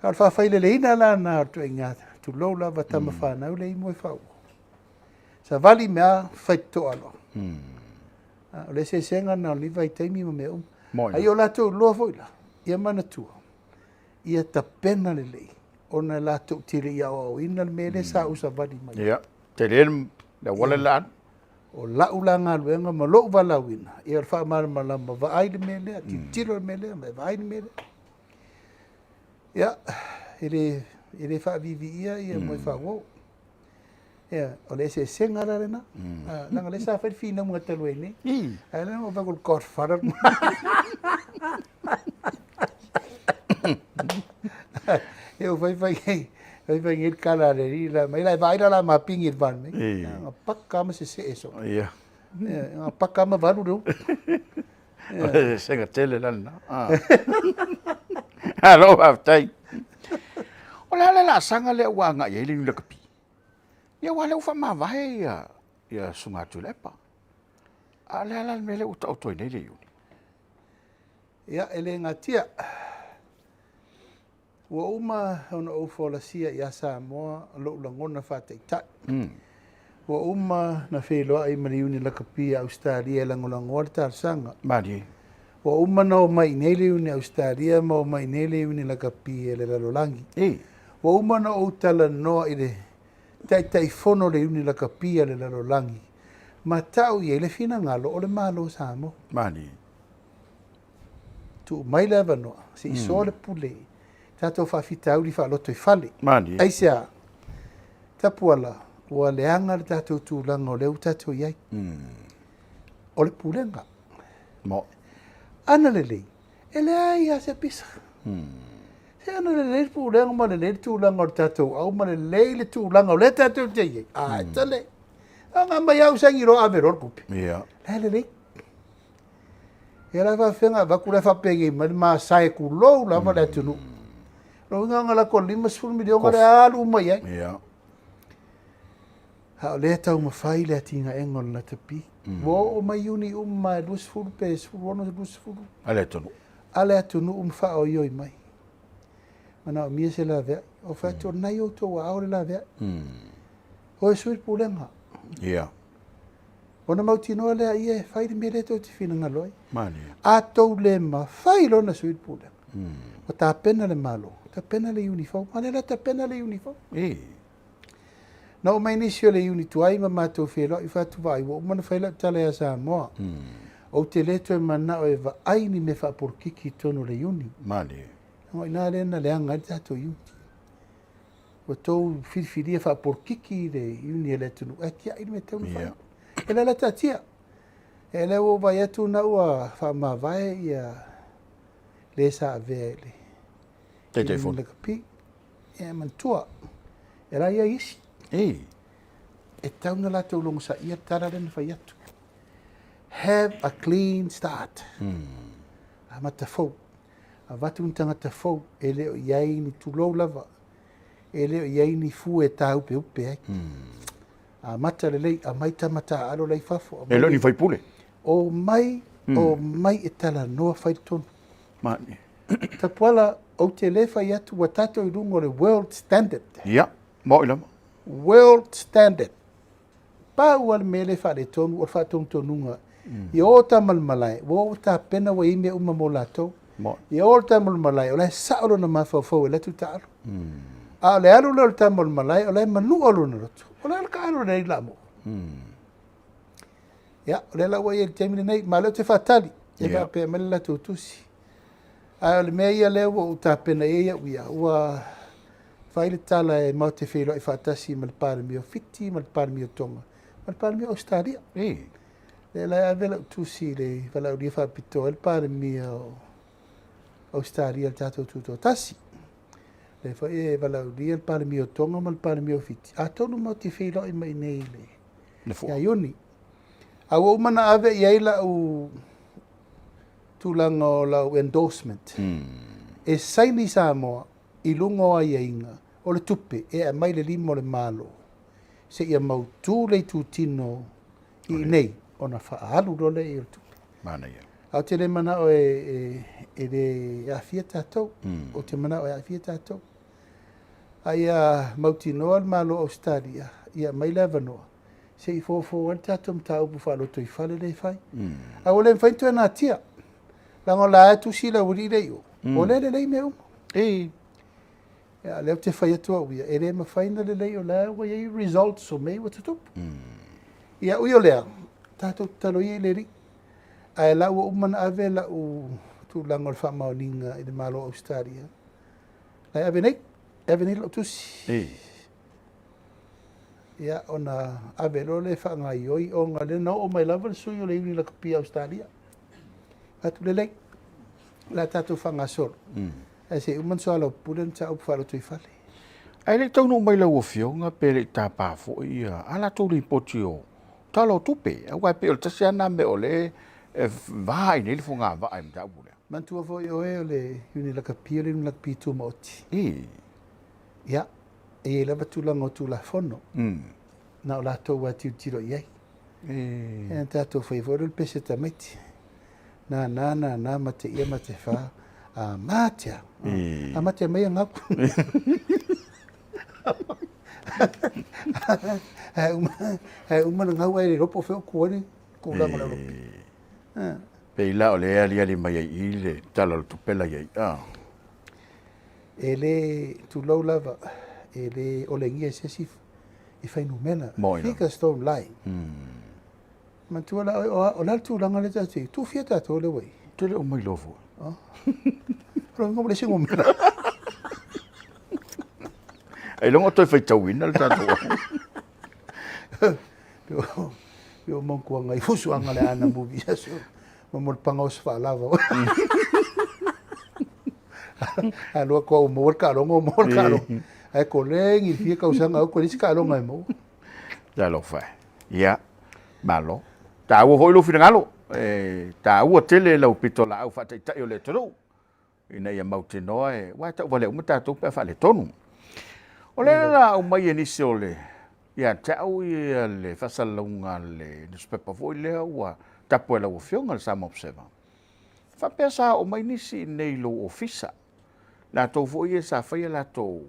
A o le faafaileleina la lena o le ituaiga, tulou lava tama fanau lea i Moefaua. Savali mea, faitotoa loa. O le eseesega lena o lenei vaitaimi ma mea uma. A ia o latou iloa foi la, ia manatua, ia tapena lelei ona latou te le i aoaoina le mea lea sa ou savali mai ai. Ia, tele le auala le alu. O lau la galuega ma lou valaauina, ia o le faamalamalama, vaai le mea lea, tilotilo le mea lea, ma e vaai le mea lea. Ia, e le, e le faaviiviia ia Moefaauou. Ia, o le eseesega la lena. Leaga o lea sa fai le finauga talu ai nei. Ae lea na ou vaai atu i le Godfather. Ia ua fai fai nei, fai fai nei le tala a le alii la mai, la e vaai la la mapigi i le van nei. Ia, paka ma sesee soo. Ia. Ia, paka ma valu le upu. Eseesega tele la lena. Malo faafetai. O le a le laasaga lea ua agai ai le Iuni Lakapi? Ia aua o lea ua faamavae ia ia Susuga Tuilaepa. A o le a la le mea lea ua taoto ai nei le Iuni? Ia, e le natia. Ua uma ona ou folasia ia Samoa lou lagona faataitai. Ua uma na feiloai ma le Iuni Lakapi a Ausetalia e lagolagoa le talosaga. Malie. Ua uma ona omai i inei le Iuni Ausetalia ma omai i inei le Iuni Lakapi a le lalolagi. Ua uma ona ou talanoa i le Taitaifono o le Iuni Lakapi a le lalolagi ma tau i ai le finagalo o le Malo o Samoa. Malie. Tuu mai le avanoa, se i soa le pule, tatou faafitauli faalotoifale. Malie. Aisea? Tapuala, Ua leaga le tatou tulaga o lea ua tatou i ai. O le pulega. Mo. Ana lelei, e leai lava se pisa. Se ana lelei le pulega ma lelei le tulaga o le tatou au ma lelei le tulaga o lea tatou te i ai, a e tale. A mai au saini loa ave loa le tupe. Ia. La e lelei. Ia la e faafefea ona avatu la e faapenei mai le masae tulou lava le atunuu. Lona uiga na lako $50 miliona lea alu uma i ai. Ia. A o lea e taumafai le atinaega o le lakapi. Ua oo mai Iuni uma e 20 pe 16, 20. A le atunuu. A le atunuu ma faaoioi mai. Manaomia se laveai. Ou fai atu, o lena e i outou aao le laveai. O e sui le pulega. Ia. Ona mautinoa lea ia e fai le mea lea tou te finagalo ai. Malie. A tou le mafai loa ona sui le pulega, ua tapena le Malo, tapena le Iuni fou. A o lea la e tapena le Iuni fou. Na oo mai nisi o le Iuni tuai ma matou feiloai, fai atu, vaai, ua uma ona fai lau tala ia Samoa. Ou te le toe manao e vaai ni mea faapolokiki i totonu o le Iuni. Malie. O i ina lea na leaga ai le tatou Iuni. Ua outou filifilia faapolokiki le Iuni a le atunuu, ae tiai le mea e tatau ona fai. E le la taatia. E lea ua ou vaai atu na ua faamavae ia le sa avea i le Taitaifono. Lakapi. Ia manatua, e la i ai isi. Ei. E tatau ona latou logosaia le tala lea na fai atu. Have a clean start. Amata fou. Avatu ni tagata fou e le o i ai ni tulou lava, e le o i ai ni fue e tāupeupe ai. Amata lelei, aumai tama taaalo la i fafo. E le o ni faipule. Omai, omai e talanoa fai le tonu. Mani. Tapuala, ou te le fai atu ua tatou i luga o le world standard. Ia, maoi lava. World standard. Pau lava le mea lea e faaletonu o le faatonutonuga. Ia o tama i le malae, ua o tapena ua i ai mea uma mo latou. Ia o le tama i le malae, o la e sao lona mafaufau e alu atu taalo. A o le alu lea o le tama i le malae, o la e manua lona loto. O le a le taalo lea i Lamua? Ia, o lea la ua i ai i le taimi lenei, ma o lea ou te faatali, e faapea mai le latou tusi. Ae o le mea ia lea ua ou tapena i ai au ia, ua fai le tala e matou te feiloai faatasi ma le Palemia o Fiti ma le Palemia o Tonga ma le Palemia o Ausetalia. Lea la e ave lau tusi i le valaaulia faapitoa ai le Palemia o Ausetalia i le tatou tutoatasi. Lea foi e valaaulia le Palemia o Tonga ma le Palemia o Fiti, atonu matou te feiloai mai i inei i le ia Iuni. A ua uma ona ave i ai lau tulaga o lau endorsement e saini Samoa i luga o aiaiga o le tupe e aumai le lima o le Malo seia mautu le itutino i inei ona faaalu loa lea i ai o le tupe. Manaia. Ae ou te le manao e le aafia tatou. Ou te manao e aafia tatou. A ia mautinoa le Malo o Ausetalia ia aumai le avanoa se i fofo ai le tatou mataupu faalotoifale lea e fai. Ae ua le mafai ona toe natia, leaga o la e tusi le aualii lea i o, o lea e lelei mea uma. Ia, lea ou te fai atu au ia, e le mafai ona lelei o la ua i ai results o mea ua tutupu. Ia, ui o lea, tatou tatalo ia i le Alii. Ae la ua uma ona ave lau tulaga o le faamaoniga i le Malo o Ausetalia. La e ave nei, e ave nei lau tusi. Ia, ona ave loa lea e faagaoioi, ona lea na oo mai lava le sui o le Iuni Lakapi i Ausetalia. Fai atu, lelei, o le a tatou faagasolo. Ae se i uma ona soalaupule le mataupu faalotoifale. Ae le i taunuu mai lau Afioga pe le i tapa foi ia a latou lipoti o Tala o Tupe, aua e pei o le tasi lava lena mea o lea e va ai nei le fogavaa i le mataupu lea. Manatua foi oe o le Iuni Lakapi o le Iuni Lakapi Tumaoti. Ia, e i ai lava tulaga o Tulafono, na o latou lava e tilotilo i ai. E tatou faia foi le pese tamaiti. Nānā, nānā, mate ia, mate whā, a matea. A mate mai a ngau. He uma, he uma na ngau ai le ropo wheo kuani, kūlanga le ropi. Pei la o le aliali mai ai i le tala o le tupe la i ai. E le tulou lava, e le olegia e se isi i fuainumera. Figures don't lie. Manatua la oe, o le a le tulaga lea tatou te i ai? Tuufia tatou lea ua i ai? Ou te le o mailoa foi. O lona uiga ua leai se numera. Ailoga o toe faitauina le tatou. Pe o manatua i fusuaga le ana movie aso. Ma mo le pagaoso faalava. Alu atu au maua le taaloga, maua le taaloga. Ae kolegi le fia tausaga au toe isi taaloga e maua. Talofa e. Ia, malo. Taua foi lou finagalo. E taua tele lau pitolaau faataitai o le atunuu. Ina ia mautinoa e, aua e tauvalea uma tatou pe a faaletonu. O lea la aumai e nisi o le, ia te au ia le faasalalauga a le newspaper foi lea ua tapu e lau Afioga le Samoa Observer. Faapea sa oo mai nisi i inei i lou ofisa, latou foi ia sa faia latou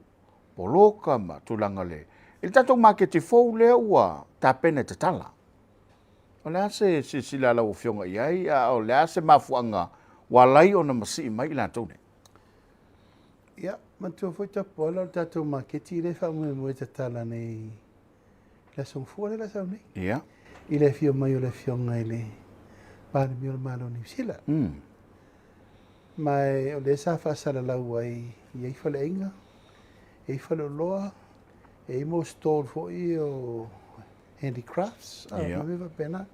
poloka ma tulaga le, i le tatou maketi fou lea ua tapena e tatala. O le a se silasila a lau Afioga i ai, a o le a se mafuaaga ua ala ai ona masii mai i latou nei? Ia, manatua foi Tapuala o le tatou maketi lea e faamoemoe e tatala nei i le Aso Gafua lea o le a sau nei. Ia. I le afio mai o le Afioga i le Palemia o le Malo o Niu Sila. Ma o lea sa faasalalau ai, e i ai faleaiga, e i ai faleoloa, e i ai mo stall foi o handicrafts, a ma mea faapena.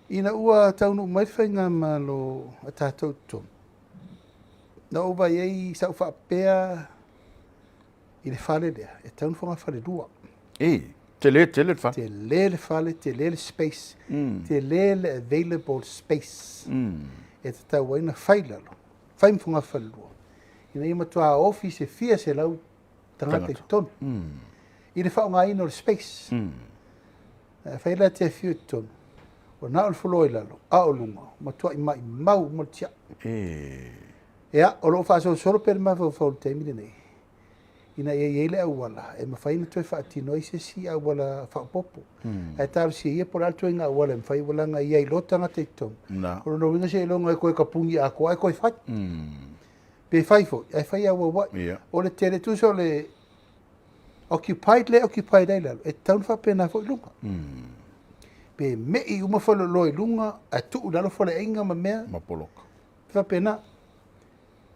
Ina ua taunuu mai le faigamalo a tatou i totonu, na ou vaai ai sa ou faapea i le fale lea, e tatau ona fogafalelua. E, tele tele le fale. Tele le fale, tele le space, tele le available space. E tatau ai ona fai i lalo, fai ma fogafalelua, ina ia matua ofi se fia selau tagata i totonu. I le faaaogaina o le space. Afai la e te afio i totonu, ua na o le floor i lalo, a o luga, matuai maimau uma le tiai. Ia, o lo o faasolosolo pea le mafaufau i le taimi lenei, ina ia i ai le auala e mafai ona toe faatino ai se isi auala faaopoopo. Ae talosia ia po o le a le ituaiga auala e mafai, ua leaga e i ai loa tagata i totonu. O lona uiga seiloga e toe tapuni atoa ae toe fai. Pe fai foi, ae fai auauai. O le tele, tusa o le occupied lea e occupied ai lalo, e tatau ona faapena foi luga. Pe me'i uma faleoloa i luga, ae tuu i lalo faleaiga ma mea. Ma poloka. E faapena.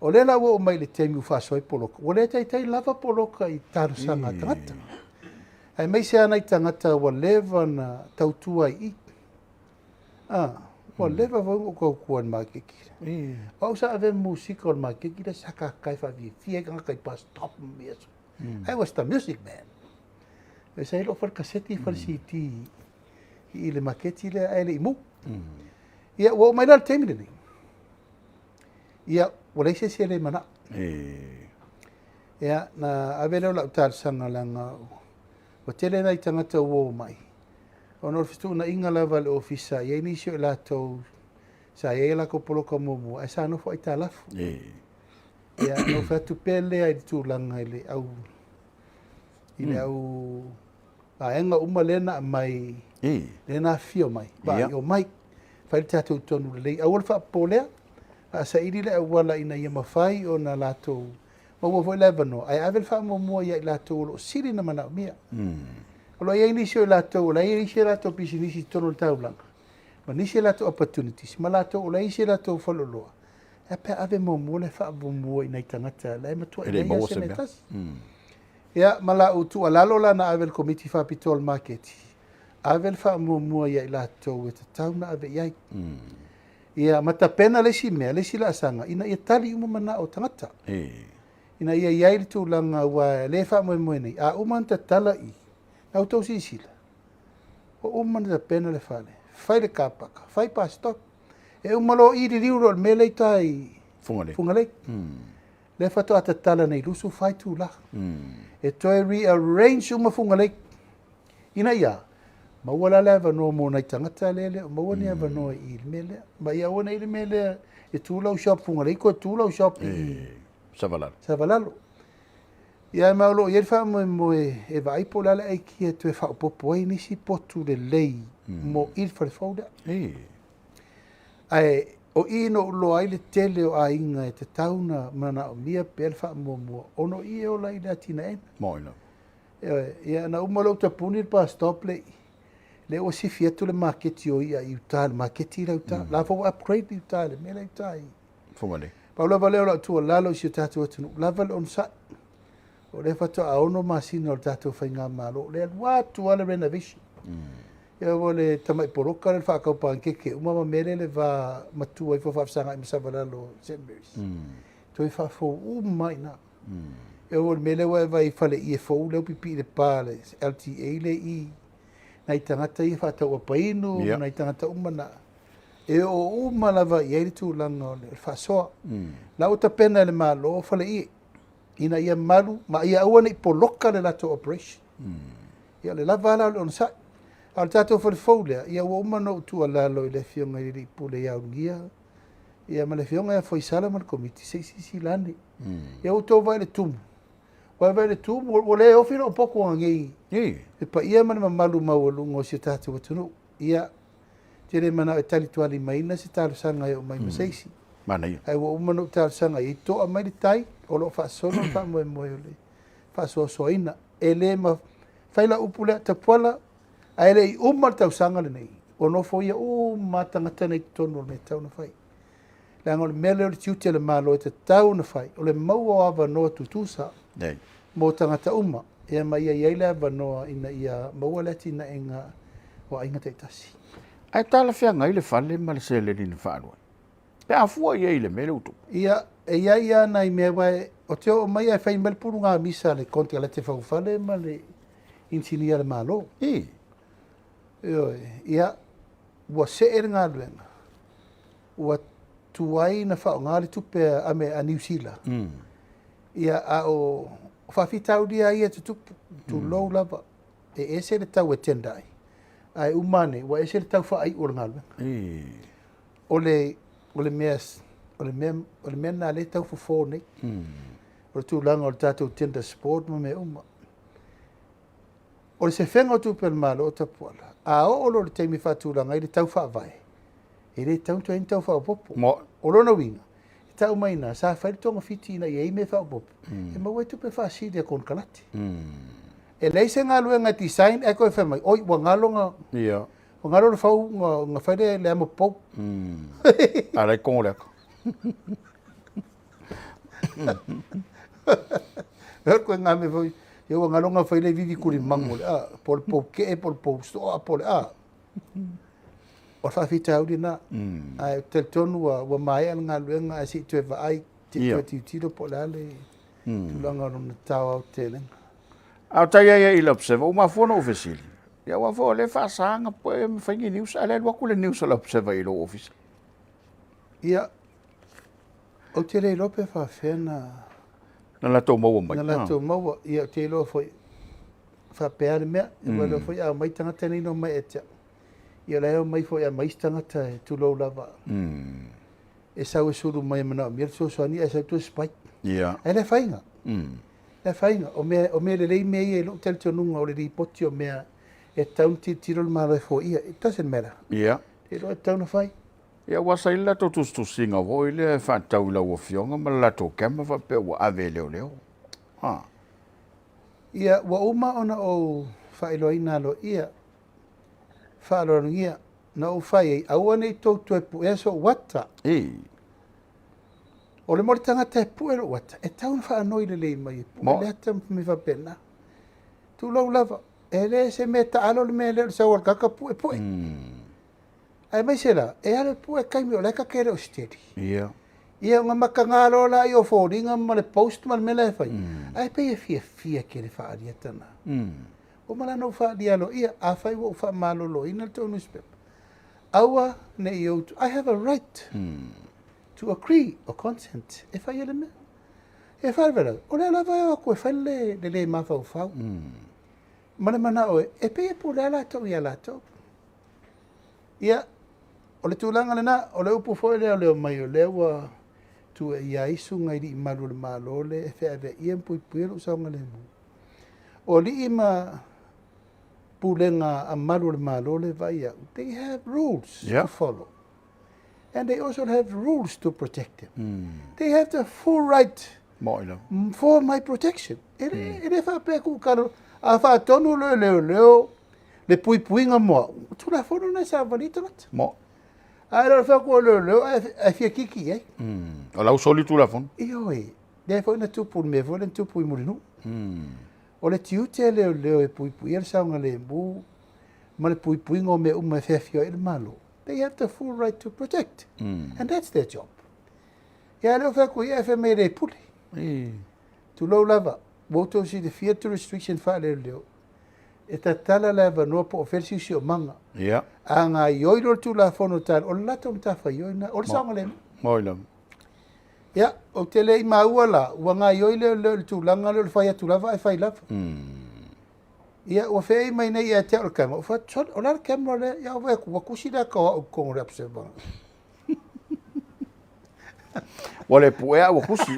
O lea la ua oo mai i le taimi ua faasoa ai poloka, ua le taitai lava poloka i talosaga a tagata. Aemaise lava nai tagata ua leva ona tautua ai i i. Ua leva foi ona ou tautua i le maketi. O au sa avea ma musika o le maketi lea sa tatae faafiafia ai tagata i bus stop ma mea. I was the music man. Sa i ai lou fale kaseti, fale CD i le maketi lea ae le i mu. Ia, ua oo mai la le taimi lenei. Ia, ua leai se isi e le manao. Ia, na ave lea o lau talosaga leaga ua tele nai tagata ua o mai, ona o le fetuunaiga lava a le Ofisa, e i ai nisi o i latou sa i ai a latou poloka muamua ae sa nofo aitalafu. Ia, na ou fai atu pea lea i le tulaga i le au i le au vaega uma lea na aumai, lea na afifio mai, vaai, omai, fai le tatou tonu lelei, aua le faapopolea, a saili le auala ina ia mafai ona latou maua foi le avanoa, ae ave le faamuamua ia i latou o lo o sili ona manaomia. O lo o i ai nisi o i latou o la e i ai isi a latou pisinisi i totonu o le taulaga, ma nisi a latou opportunities, ma latou o la e i ai isi a latou faleoloa, e a pe a ave muamua le faamuamua i nai tagata la e matuai leai lava se mea e tasi. Ia, ma lau tuualalo la na ave i le Komiti Faapitoa o le Maketi, ave le faamuamua ia i latou e tatau ona ave i ai. Ia, ma tapena le isi mea, le isi laasaga, ina ia tali uma manao o tagata. Ina ia i ai le tulaga aua o lea e faamoemoe nei, a uma ona tatala i, na outou silasila, ua uma ona tapena le fale, fai le car park, fai bus stop, e uma loa i liliu loa i le mea lea i uta i Fugalei. Lea faatoa tatala nei 24 itula. E toe rearrange uma Fugalei. Ina ia maua la le avanoa mo nai tagata lea e le o maua ni avanoa i le mea lea. Ma ia aua ne i le mea lea e tu lau shop Fugalei toe tu lau shop i Savalalo. Savalalo. Ia ma o lo o i ai le faamoemoe e vaai po o le a le aikia e toe faaopoopo ai nisi potu lelei mo i le fale fou lea. Ae o i na ou iloa ai le tele o aiga e tatau ona manaomia pea le faamuamua ona o i e ola ai le atinaeina. Moni lava. Ioe, ia na uma loa ou tapuni le bus stop lea i i, lea ua sifi atu le maketi o i'a i uta i le maketi la i uta. La foi ua upgrade i uta i le mea la i uta i Fugalei. Pau lava lea o lau tuualalo i si o tatou atunuu, lava le onosai. O lea faatoa 6 masina o le tatou faigamalo, o lea e alu atu lava le renovation. Ia ua le tamai poloka lea le faatau panikeke uma ma mea lea le va matua ifo faafesagai ma Savalalo o St Mary's. Toe faafou uma lava i ina. Ia ua le mea lea ua e vaai i faleie fou lea ua pipii i le pa a le LTA lea i i, nai tagata ia faatau apa inu ma nai tagata uma na. E oo uma lava i ai le tulaga o le faasoa. La ua tapena e le Malo faleie ina ia malu ma ia aua ne i poloka le latou operation. Ia o le lava la o le onosai. A o le tatou fale fou lea, ia ua uma ona ou tuualalo i le Afioga i le Alii Pule ia Ulugia, ia ma le Afioga ia Foisala ma le Komiti, se i silasila ane. Ia ua outou vaai i le tumu, ua vaai i le tumu, ua le ofi lou potu ananei le paia ma le mamalu maualuga o si o tatou atunuu. Ia, ou te le manao e talitualimaina se talosaga e oo mai ma se isi. Manaia. Ae ua uma ona ou talosaga i ai, toa mai le tai, o lo o faasolo le faamoemoe o le faasoasoaina. E le mafai lau upu lea, Tapuala, ae le i uma le tausaga lenei, ua nofoia uma lava tagata nei i totonu o le mea e tatau ona fai. Leaga o le mea lea o le tiute o le Malo e tatau ona fai, o le maua o avanoa tutusa mo tagata uma, ia ma ia i ai le avanoa ina ia maua le atinaeina o aiga taitasi. Ae talafeagai le fale ma le seleni na faaalu ai? Pe a fua i ai i le mea lea ua tupu. Ia, e i ai lava nai mea, aua ou te oo mai ae fai mai le pulugamisa a le konekarate faufale ma le inisinia a le Malo. Ioe, ia, ua see le galuega, ua tuai na faaaoga le tupe a, a Niu Sila. Ia, a o faafitauli lava ia e tutupu, tulou lava, e ese le tau e tender ai, ae uma ane ua ese le tau faaiu o le galuega. O le, o le mea, o le mea, o le mea lena lea e tau fofo nei. O le tulaga o le tatou tender support ma mea uma. O le sefega o tupe a le Malo o Tapuala, a oo loa i le taimi e faatulaga ai le tau faavae, e le tatau ona toe i ai ni tau faaopoopo. O lona uiga, e tau mai i ina, sa fai le togafiti ina ia i ai mea faaopoopo, e maua ai tupe faasili a konekarate. E leai se galuega e design ae toe fai mai, oi ua galo na, ua galo le fau na fai le amo pou. A la e kogo le ata. E koe ngā mea foi, ia ua galo na fai le vivi kuli mango le a, po o le pou kee, po o le pou soa, po o le a. O le faafitauli lena. Ae ou te talitonu ua maea le galuega ae se i toe vaai, se i toe tilotilo po o le a le tulaga o lona tao aotelega. A o tai ai i le Observer, ua mafua ona ou fesili, ia aua foi o lea e faasa ona pue ma fai ni news, a o lea e alu atu le news a le Observer i lou ofisa. Ia, ou te le iloa pe faapefea na... Na latou maua mai. Na latou maua. Ia, ou te iloa foi, faapea le mea. Ua iloa foi a omai tagata nei na omai ia te au, ia o la e omai foi lava ma isi tagata e tulou lava. E sau e sulu mai e manaomia le fesoasoani ae sau toe spike. Ae le afaina. Le afaina. O mea, o mea lelei mea ia i lou talitonuga o le lipoti o mea e tatau ona tilotilo le Malo e foia. It doesn't matter. E iloa e tatau ona fai. Ia, aua sa i ai le latou tusitusiga foi lea e faatatau i lau Afioga ma le latou camera faapea ua ave e leoleo. Ha. Ia, ua uma ona ou faailoaina aloaia, faaaloalogia, na ou fai ai, aua ne i tou toe puea sou ata. O le mea o le tagata e pue lou ata, e tatau ona faanoi lelei mai e pue le ata ma mea faapena. Tulou lava, e le se mea taalo le mea lea o le sau o le tagata pue pue. Aemaise la, e alu e pue taimi o la e ta te le o steady. Ia ona mataga loa lea o foliga ma le post ma le mea la e fai. Ae pei e fiafia tele faaalia ata na. Ua uma la ona ou faaalia aloaia, afai ua ou faamaloloina le tou newspaper, aua ne i ou, I have a right to agree or consent e fai ai le mea. E faalavelave, o lea lava e o atu e fai le le mafaufau ma le manao e pei e pulea latou ia latou. Ia, o le tulaga lena, o le upu foi lea o le omai o lea ua tuuaia ai susuga i alii malu o le Malo lea e feaveaia ma puipuia lou saogalemu. O alii ma pulega a malu o le Malo lea e vaai au, they have rules to follow. And they also have rules to protect them. They have the full right for my protection. E le faapea tuu a faatonu loa e leoleo le puipuiga mo au, o Tulafono lena e savali ai tagata. Ae le o le fai atu o leoleo ae fia kiki i ai. O lau soli Tulafono. Ioe. Lea foi na tupu le mea foi lea na tupu i Mulinuu. O le tiute o leoleo e puipuia le saogalemu ma le puipuiga o mea uma e feafioai ai le Malo, they have the full right to protect. And that's their job. Ia, a le o fai atu ia ae fai mai e le pule. Tulou lava, ua outou silafia le restriction faaleoleo, e tatala le avanoa po o fea le siosiomaga. Ia. A gaioi loa le Tulafono talo, o le latou matafaioi lena, o le saogalemu. Moi lava. Ia, ou te le i maua la, ua gaioi leoleo i le tulaga lea o le fai atu lava ae fai lava. Ia, ua feei mai nei ia te au le camera, ou fai atu, sole, o le a le camera lea? Ia, ou vaai atu, ua tusi le ata o au i totonu o le observer. Ua le puea ua tusi.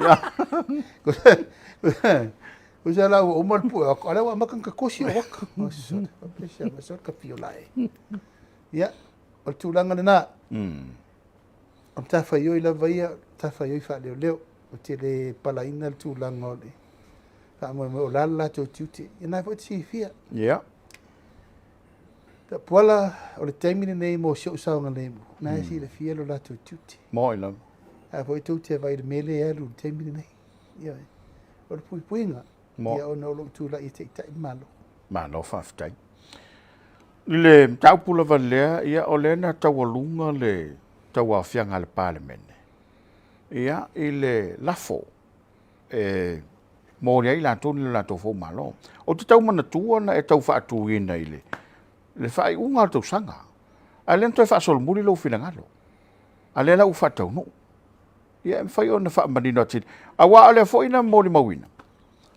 Tusa la ua uma le pue o ata, a lea ua amata ona tatusi ou ata. Oh, sole, faapea mai, sole ka fiola e. Ia, o le tulaga lena. O matafaioi lava ia, matafaioi faaleoleo. Ou te le palaina le tulaga o le faamoemoe, o le a le latou tiute. Ia na foi te silafia. Ia. Tapuala, o le taimi lenei mo si ou saogalemu, na e silafia lo latou tiute. Moi lava. A foi tou te vaai i le mea lea e alu i le taimi lenei. Ia, o le puipuiga, ia ona o lou tulai e taitai le Malo. Malo faafetai. I le mataupu lava lea, ia o lea na taualuga le tauaofiaga a le Palemene, ia i le lafo e momoli ai latou ni lo latou fou malo. Ou te tau manatua na e tau faatuina i le, le faaiuga o le tausaga, a lea na toe faasolomuli lou finagalo, a lea la ua faataunuu. Ia e mafai ona faamanino atili, aua o lea foi na molimauina,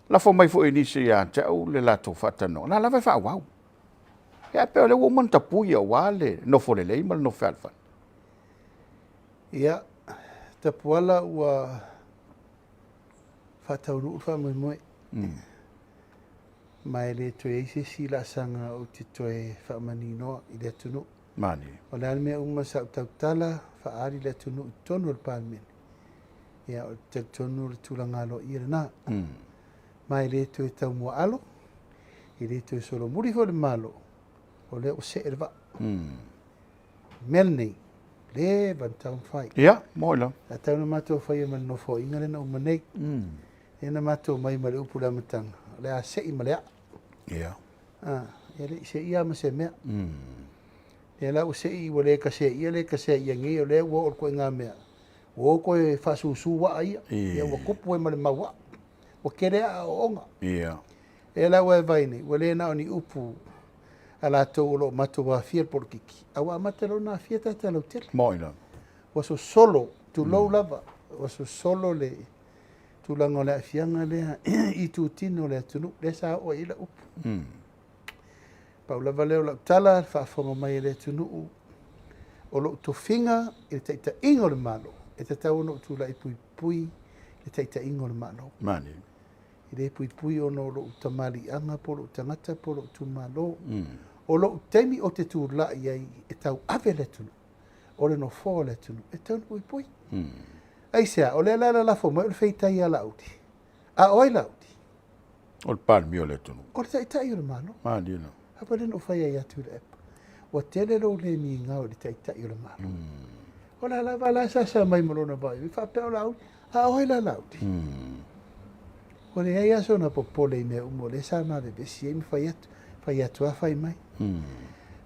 lafo mai foi e nisi ia te au le latou faatalanoaga, na lava e faaauau. Ia ae pei o lea ua uma ona tapui aua le nofo lelei ma le nofo fealofani. Ia, Tapuala ua faataunuu le faamoemoe. Ma e le toe i ai se isi laasaga ou te toe faamaninoa i le atunuu. Malie. O le a le mea uma sa ou tautala faaali le atunuu i totonu o le Palemene, ia, ou te talitonu o le tulaga aloaia lena. Ma e le toe taumuaalo, e le toe solomuli foi le Malo, o lea ua see le vaa. O le mea lenei, leva ona tatau ona fai. Ia, moi lava. Sa tatau ona matou faia ma le Nofoaiga lea na uma nei. Lea na matou omai ma le upu i le amataga, o le a sei ma le aa. Ia. Ah, e le i seia ma se mea. Lea la ua sei, ua le taseia, le taseia nei, o lea ua oo i le ituaiga mea, ua o toe faasusu aa ia. Ia ua tupu ai ma le mau aa. Ua tele aa ooooga. Ia. Lea la ua e vaai nei, ua le na o ni upu a latou o lo o matou aafia i le polokiki, a ua amata loa ona aafia tagata lautele. Moi lava. Ua sosolo, tulou lava, ua sosolo le tulaga o le aafiaga lea i itutino o le atunuu, lea sa oo ai i ai lau upu. Pau lava lea o lau tala, le faafofoga mai a le atunuu, o lou tofiga i le taitaiga o le Malo, e tatau ona ou tulai puipui le taitaiga o le Malo. Malie. E le puipui ona o lou tamaliiaga po o lou tagata po o lou itumalo. O lou taimi ou te tulai ai e tauave le atunuu, o le nofoa o le atunuu, e tatau ona puipui. Aisea? O lea la e lalafo mai o le feitai ia Laauli. A o ai Laauli? O le Palemia o le atunuu. O le Taitai o le Malo. Malie lava. A foi lea na ou fai ai atu i le app. Ua tele lou le migao i le Taitai o le Malo. O la lava la e sasa mai ma lona vaivai, faapea o Laauli. A o ai la Laauli? Ua leai lava sona popole i mea uma o lea sa ma vevesi ai ma fai atu, fai atu lava fai mai.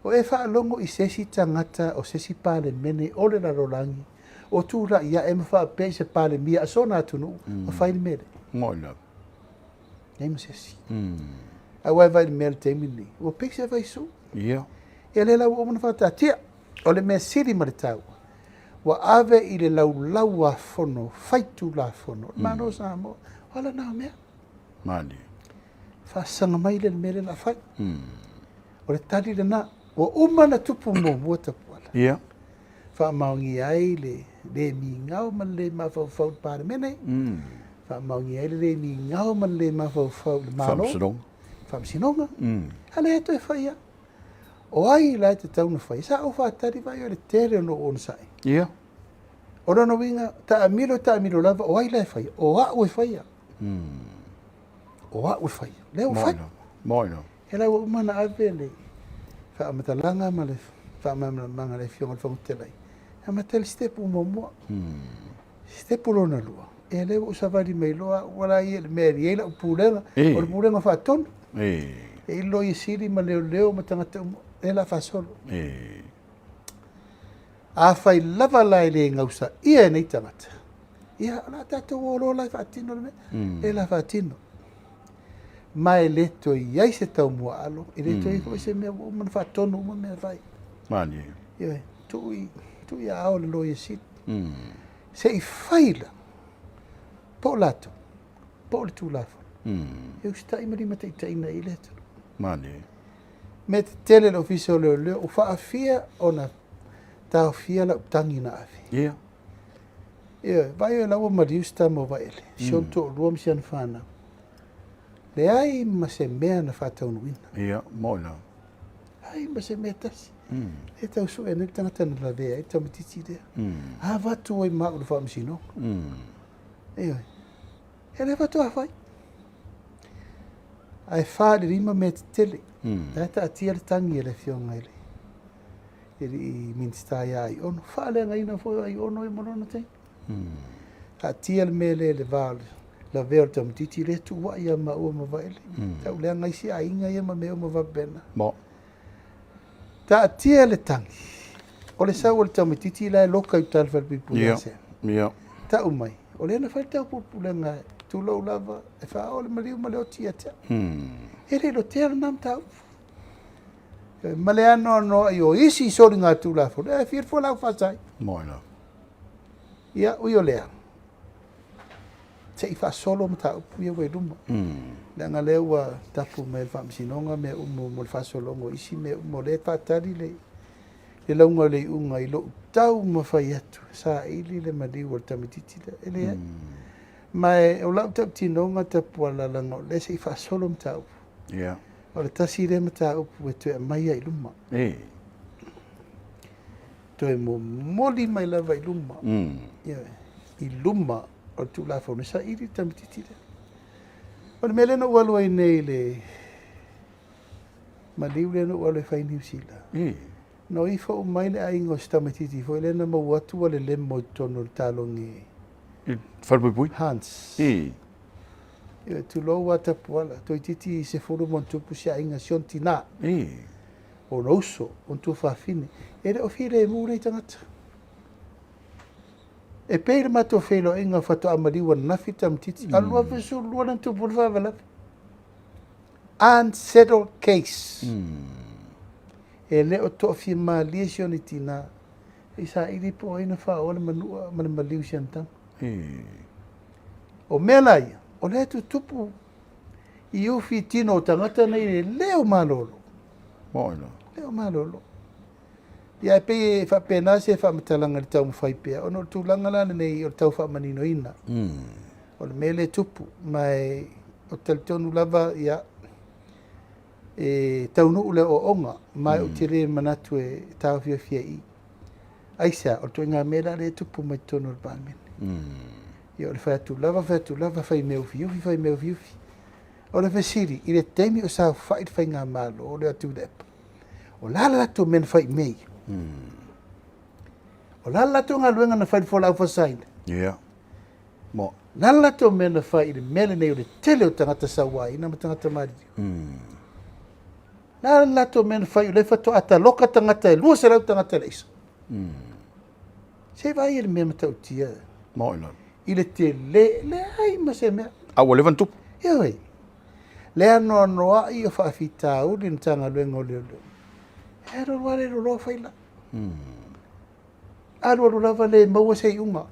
O e faalogo i se isi tagata o se isi Palemene o le lalolagi o tulai ae ma faapea i se Palemia a sona atunuu ma fai le mea lea. Moi lava. Leai ma se isi. Aua e vaai i le mea i le taimi lenei, ua pei se vaisu. Ia. Ia lea la ua uma ona faataatia. O le mea sili ma le taua, ua ave i le laulau a fono faitulafono o le Malo o Samoa. O ala na o mea. Malie. Faasaga mai lea i le mea lea o le a fai. O le tali lena. Ua uma ona tupu muamua Tapuala. Ia. Faamaonia ai le le migao ma le le mafaufau i le Palemene. Faamaonia ai le le migao ma le le mafaufau i le Malo. Faamasinoga. Faamasinoga. A lea e toe fai lava. O ai la e tatau ona fai? Sa ou faatali vaai o le tele ona ou onosai. Ia. O lona uiga, taamilo taamilo lava, o ai la e faia? O au e faia. O au e faia. Lea ua fai. Moi lava. E la ua uma ona ave le faamatalaga ma le faamalamalamaga a le Afioga i le Fofoga Fetalai. E amata i le sitepu muamua. Sitepu lona lua. Ia lea ua ou savali mai loa au ala ia i le mea e i ai lau pulega, o le pulega faatonu. E i ai loia sili ma leoleo ma tagata uma, lea o le a faasolo. Afai lava la e le gausaia e nei tagata, ia o le a tatou o loa la e faatino le mea, lea o le a faatino. Ma e le toe i ai se taumuaalo, e le toe i ai foi se mea ua uma ona faatonu uma mea e fai. Malie. Ioe, tuu i, tuu i aao o le Loia Sili. Se i fai la, po o latou, po o le Tulafono, e usitai ma limataitaiina i le atunuu. Malie. Mea tetele le Ofisa o Leoleo, ua faafia ona taofia lau tagi na ave. Ia. Ioe, vaai o la ua maliu si tama o Vaele, si ona toalua ma si ana fanau. Leai ma se mea na faataunuuina. Ia, moni lava. Leai ma se mea tasi. E tau sue nei le tagata na lavea ai le tamaitiiti lea. Avatu ai ma au i le faamasinoga. Ioe. E le faatoa fai. Ae 4 i le 5 mea tetele. La e taatia le tagi a le afioga i le alii Minisita ia Aiono. Faaleagaina foi o Aiono ia ma lona taimi. Taatia le mea lea i le va o le lavea o le tamaitiiti lea tuuai ia maua ma Vaele. Tauleaga isi aiga ia ma mea uma faapena. Mo. Taatia le tagi. O le sau o le tamaitiiti la e loka i uta i le falepuipui ia Sam. Tau mai, o lea na fai le taupulepulega, tulou lava, e faaoo le maliu ma le oti ia te au. E le i lotea lena mataupu. Ma le anoanoai o isi soligatulafono, e fia le fualaau faasaina. Moni lava. Ia, ui o lea, se i faasolo mataupu ia ua i luma. Leaga lea ua tapu mai e le Faamasinoga mea uma mo le faasologa o isi mea uma, o lea e faatali le lauga o le iuga i lou taumafai atu saili le maliu o le tamaitiiti lea. E leai. Ma o lau tautinoga Tapuala, leaga o lea se i faasolo mataupu. O le tasi lea mataupu e toe aumai ai i luma. Toe momoli mai lava i luma. I luma o le Tulafono e saili le tamaitiiti lea. O le mea lea na ou alu ai nei i le maliu lea na ou alu e fai i Niu Sila. Na ifo mai le aiga o si tamaitiiti foi lea na maua atu ua lelemo i totonu o le talogi. I falepuipui? Hans. Ia, tulou lava Tapuala, toeitiiti 10 ma ono tupu si aiga, si ona tina. Ona uso, ona tuafafine. E le o filemu nei tagata. E pei le matou feiloaiga faatoa maliu ananafi le tamaitiiti. Alu 2022 na tupu le faalavelave. Unsettled case. E le o toafia malie si ona tina. I saili po o ai na faaoa le manua ma le maliu si ana tama. O mea la ia, o lea e tutupu i ufi tino o tagata nei le leo malolo. Moni lava. Leo malolo. Ia e pei e faapena se faamatalaga i le taumafai pea, ona o le tulaga la lenei o le tau faamaninoina. O le mea lea e tupu, ma e o talitonu lava, ia, e taunuu le ooooga, ma ou te le manatu e taofiofia i i. Aisea, o le ituaiga mea la lea e tupu mai totonu o le Palemene. Ia o le fai atu lava, fai atu lava, fai mea ufiufi, fai mea ufiufi. O le fesili, i le taimi o saofai le faigamalo o le Atuilaepa, o le a le latou mea na fai i mea ia? O le a le latou galuega na fai i le fualaau faasaina? Ia. Mo. O le a le latou mea na fai i le mea lenei o le tele o tagata sauaina ma tagata maliliu? O le a le latou mea na fai o lea faatoa taloka tagata e 200 tagata i le aisa? Se i vaai i le mea matautia. Moni lava. I le tele, leai ma se mea. A ua leva ona tupu. Ioe. Le anoanoai o faafitauli i le Matagaluega o Leoleo. E alu alu lava le loloa faila. Alu alu lava le maua se iuga.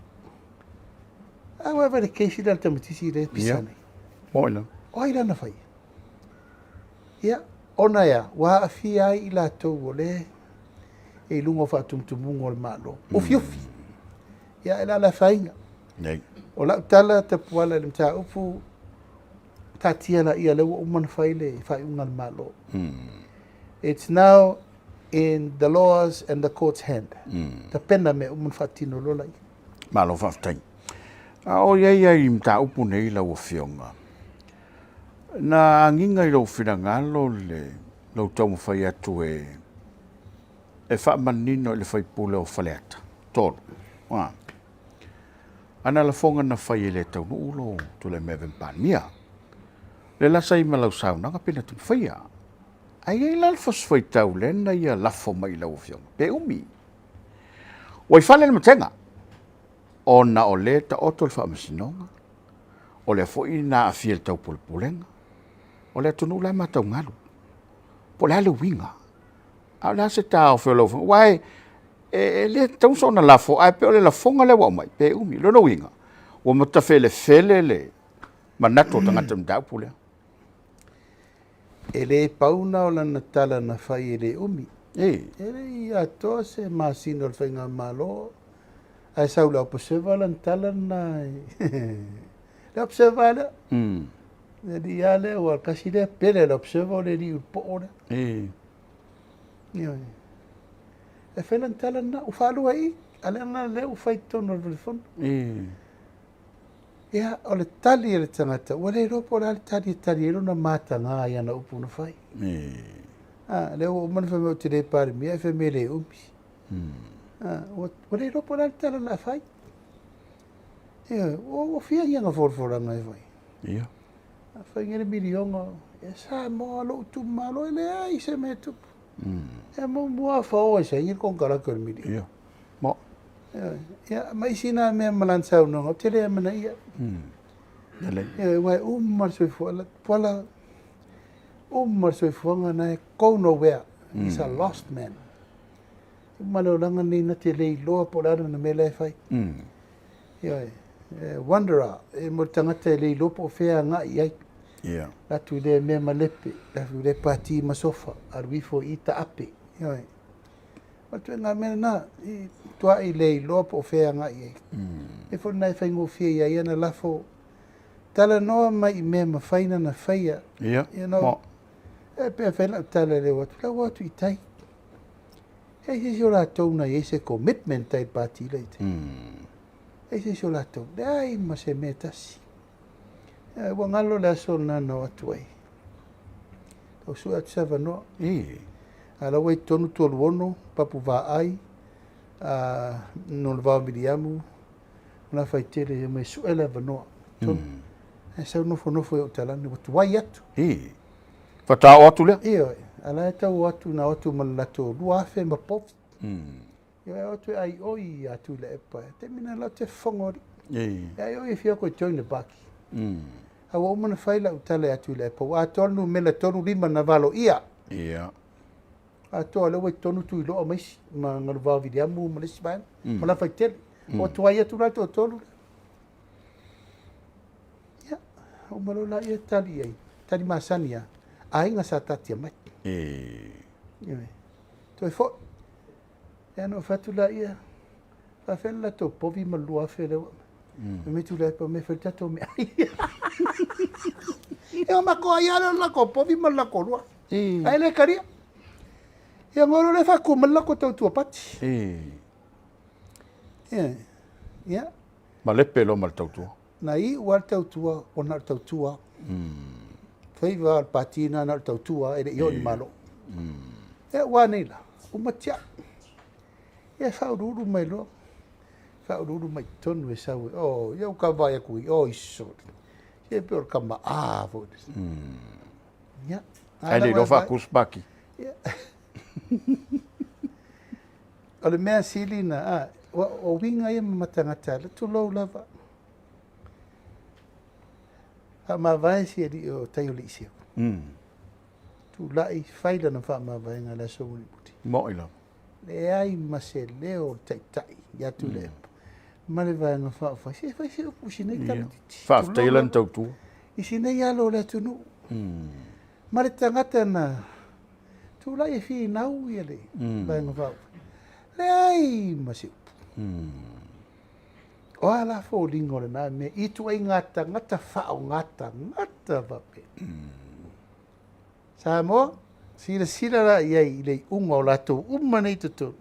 A ua vaai le case lea a le tamaitiiti lea e pisa nei. Moni lava. O ai la na faia? Ia, ona ea, ua aafia ai i latou o lea e i luga o faatumutumuga o le Malo. Ufiufi. Ia, e le ala afaina. Nei. O lau tala Tapuala i le mataupu, taatia laia lea ua uma ona fai le faaiuga a le Malo. It's now in the laws and the court's hand. Tapena mea uma na faatino loa laia. Malo faafetai. A o i ai ai i mataupu nei lau Afioga, na agiga i lou finagalo le lou taumafai atu e e faamanino i le faipule o Faleata 3. Ana lafoga na fai e le taunuu lo tulai mai ave ma Palemia. Le la sa i ma lau saunoaga pe na taumafai. Ae i ai la le fosifoitau lea na ia lafo mai i lau Afioga, pe umi. Ua i fale le matega, ona o lea e taoto le faamasinoga, o lea foi na aafia i le taupulepulega, o le atunuu la e matau galu. Po o le a le uiga? A o le a se taofi o lau Afioga? Aua e, e le tatau soona lafo, ae pei o le lafoga lea ua aumai, pe umi. O lona uiga, ua matafelefele le manatu o tagata i le mataupu lea. E le pau na o lana tala na fai e le umi. E le i atoa se masina o le faigamalo ae sau i le Observer lana tala lena. Le Observer lea. Le alii lava lea, ua tasi lea pele a le Observer o le alii ulupoo lea. Ioe. E fai lana tala lena, ua faalua i i, a o lea lea ua fai i totonu o le Fono. Ia, o le tali a le tagata, ua le iloa po o le a le tali e tali ai lona mataga i ana upu na fai. A, lea ua uma ona fai mai ou te le Palemia, ae fai mai e le umi. A, ua le iloa po o le a le tala o le a fai. Ioe, ua fia ni ana folafolaga e fai. Ia. A fai nei le miliona, e Samoa lou itumalo, e leai se mea e tupu. E muamua fao e saini le konekarate o le miliona. Ia. Mo. Ia, ma isi na mea ma lana saunoaga, ou te le amanaia. Lelei. Ia, aua e uma le soifuaga, Tuala, uma le soifuaga na e go nowhere. He's a lost man. Uma le olaga lenei na te le iloa po o le a lana mea la e fai. Ioe, e wanderer, e mo le tagata e le iloa po o fea e agai i ai. Ia. Alu atu i lea mea malepe, alu atu i lea pati ma sofa, alu ifo i i taape. Ioe. O le ituaiga mea lena, e matuai le iloa po o fea e agai i ai. E foi lena e faigofie ia ia ona lafo, talanoa mai i mea e mafai ona faia. Ia, You know, e pei ona fai lau tala i le o atu, la ua o atu i tai. E i ai se isi o latou na i ai se commitment i le pati lea i tai. E i ai se isi o latou, leai ma se mea e tasi. Ua galo le aso lena na o atu ai. Tau sue atu se avanoa. A o la ua i totonu Tualuono, Papu Vaai, Nonavao Miliamu, Lafaitele e omai e sue le avanoa. Totonu. Ae sau nofonofo i ou talane, ua tuai atu. Faatoa oo atu lea? Ioe. A la e tau o atu, na o atu ma le latou 2000 ma povi. Ioe, o atu e ai oi ia Tuilaepa. E taimi na lau te fofoga o alii. E ai oi e fia koe join the party. A ua uma na fai lau tala ia Tuilaepa, ua atoa le numera 35 na valoia. Atoa lea ua i totonu Tuiloa ma isi, ma Galuvao Viliamu ma le isi vaega, ma Lafaitele. Ua tuai atu la le toatolu lea. Ia, uma loa laia tali i ai, tali masani lava, aiga sa taatia mai. Ioe. Toe foi. Ia ona ou fai atu laia, faafefea le latou povi ma le 2000 lea ua aumai. Fai mai Tuilaepa, omai e fai le tatou meaai. Ia ona matou ai lava lea o le latou povi ma le latou 2000. Ae le talia. Ia ona o loa lea faatu mai le latou tautua pati. Ia, ia. Malepe loa ma le tautua. Na iu lava le tautua, ona o le tautua. Faiva o le pati lena na o le tautua e le i oo i le Malo. Ia ua a nei la? Uma tiai. Ia faauluulu mai loa. Faauluulu mai totonu e sau e, oh, ia ua ta vaai atu i, oi sole. Se pei o le tama a foi. Ia. Ae le iloa faatu se pati. Ia. O le mea sili na, a, o uiga ia ma matagata, tulou lava. Faamavae si alii o tai o Liiseu. Tulai fai lana faamavaega i le aso mulimuli. Mo'i lava. Leai ma se leo o le taitai ia Tuilaepa ma le Vaega Faaupufai. Se fai se upu i si nei tamaitiiti. Faafetai lana tautua. I si nei alo o le atunuu. Ma le tagata na tulai e finau ia le Vaega Faaupufai. Leai ma se upu. O a la foliga o lena mea i ituaiga tagata faaaoga tagata faapea? Samoa, silasila la i ai i le iuga o latou uma nei i totonu.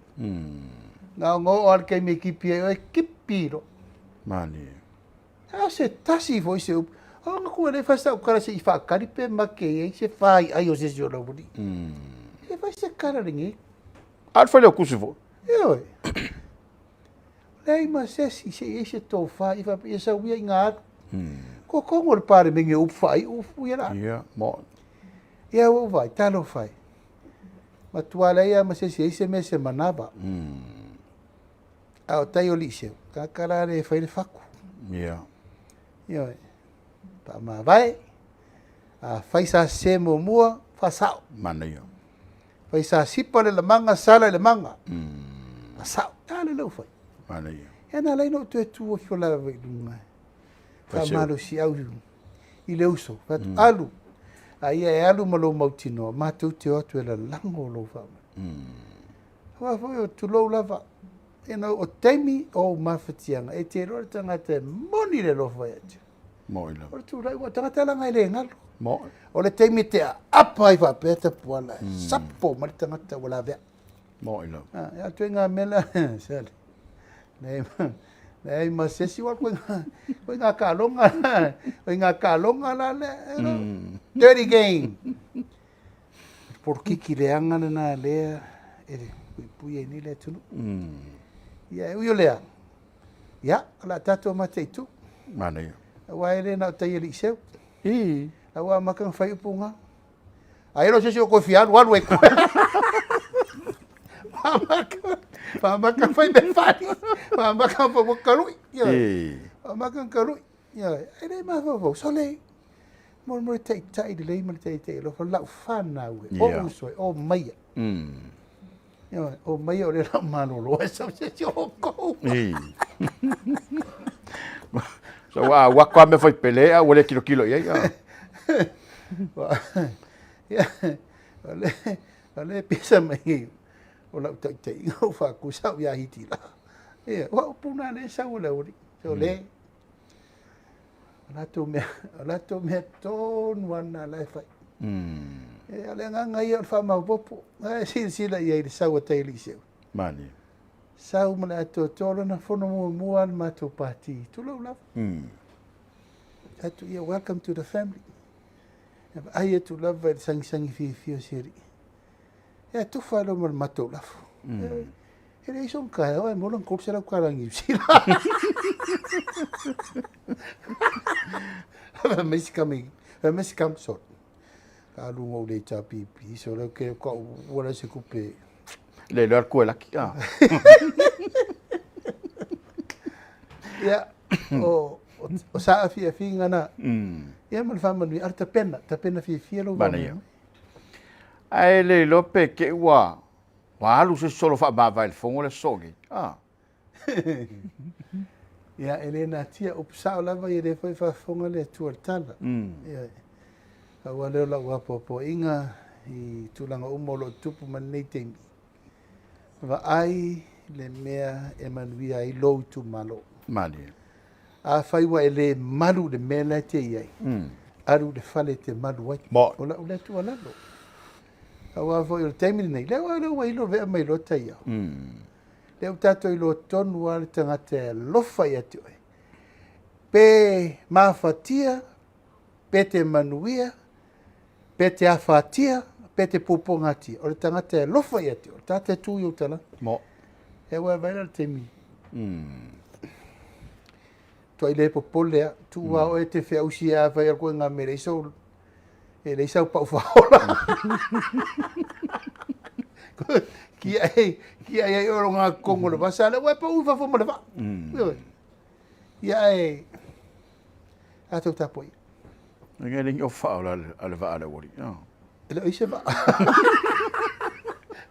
Na ona oo lava i le taimi e tipi ai oe, tipi loa. Malie. A o se tasi foi se upu. O na kua le fai sau tala se i faatali pe make i ai se faiai o se isi o laualii. E fai se tala lenei. A o le fai lea o tusi foi. Ioe. Leai ma se isi se i ai se tofa ia faapea ia sau ia i ngā alu. Kokogo o le Palemene o upu faaiu upu ia la. Ia, mo. Ia ua ou vaai, talofa e. Matua leai lava ma se isi e i ai se mea se manava. A o tai o Liiseu, tagata la lea e fai le fatu. Ia. Ioe. Faamavae, afai sa sese muamua, faasao. Manaia. Fai sa sipa le lamaga, sala i le maga. Faasao. A lea ua fai. Manaia. Ia na ala ai ona ou toe tu ifo lava i luga. Faamalosiau i le uso. Fai atu, alu. A ia e alu ma lou mautinoa, matou te o atu e lalago lou faamaoni. Aua foi o tulou lava, you know, o taimi o ou mafatiaga, e te iloa le tagata e moni le alofa ia te oe. Moni lava. O le tulai, ua tagata leaga e le galo. Moni. O le taimi e te aapa ai faapea tapuala, e sapo mai le tagata ua lavea. Moni lava. Ah, e atu ai ngā mea la, sale. Leai, leai ma se isi, koe ngā, koe ngā kaloga, koe ngā kaloga la lea, you know, dirty game. Polokiki leaga lena lea e puipui ai nei le atunuu. Ia, e ui o lea, ia, o le a tatou mataitu. Manaia. Aua e le na o tai alii seu. I. Aua amata ona fai upu nga. Ai lo se isi o koe fia alu, alu e koe. Faamaka, faamaka fai me fali. Faamaka fai ua kalui. I. Faamaka kalui. E le mafaufau, sole. Mo mo le taitai lelei ma le taitai alofa, lau fanau e, o uso e, o maia. Ioe, o maia o lea lau malolo e sau se si o kou. So a ua koa me fai pele a ua le kilo kilo i ai. Ia, o le, o le pisa mai nei, o lau taitaiga o whaakusa au ia hiti la. Ia, ua upuna le sau o le uri. So le, O latou mea, o latou mea tonu lava lena la e fai. E, o le agaga ia o le faamaopoopo. A e silasila i ai i le sau a Taialii-seu. Malie. Sau ma le atoatoa o lona fono muamua a le matou pati. Tulou lava. Atu ia, welcome to the family. E vaai atu lava i le sagisagi fiafia o si alii. E atufa loa ma le matou lafo. E leai sona taeao ae maua lana 300 tala Niu Sila. Fai mai si kama, fai mai si kama, sorry. Ka alu ngou le HRPP, so leo ke ka ua se kupe. Le loa le kue laki. Ah. Ia, o, o, o sa afiafiga na. Ia ma le faamanuia, a le tapena, tapena fiafia lou Manaia. Ae le iloa pe te i ua Ua alu se isi solo faamavae i le fono le aso nei. Ah. Ia, e le natia, upu sao lava ia lea foi e faafofoga le Atua i le tala. Ia, pau lava lea o lau apoapoaiga i tulaga uma o lo o tutupu mai lenei taimi, vaai le mea e manuia ai lou itumalo. Malie. Afai ua e le malu i le mea la e te i ai, alu i le fale e te malu ai. O lau lea tuualalo. Aua foi o le taimi lenei, lea ua lea ua ilo vea mai loa taiao. Lea ua tatou iloa tonu lava le tagata e alofa ia te oe. Pe mafatia, pe te manuia, pe te afatia, pe te puapuagatia. O le tagata e alofa ia te oe, o le tagata e tu i ou talaga. Mo. E ua e vaai la le taimi. Tuai le popole a, tuu lava oe e te feausi a fai atu koe ngā mea leai sou e leai sau pau faaola. Kia ai, kia ai ai o ngā kongo le vasa, le ua e pau i fafo ma le vaa. Ia e, a tau tapo ia. Ngai le o faaola a le vaa le uali. E le o i se vaa.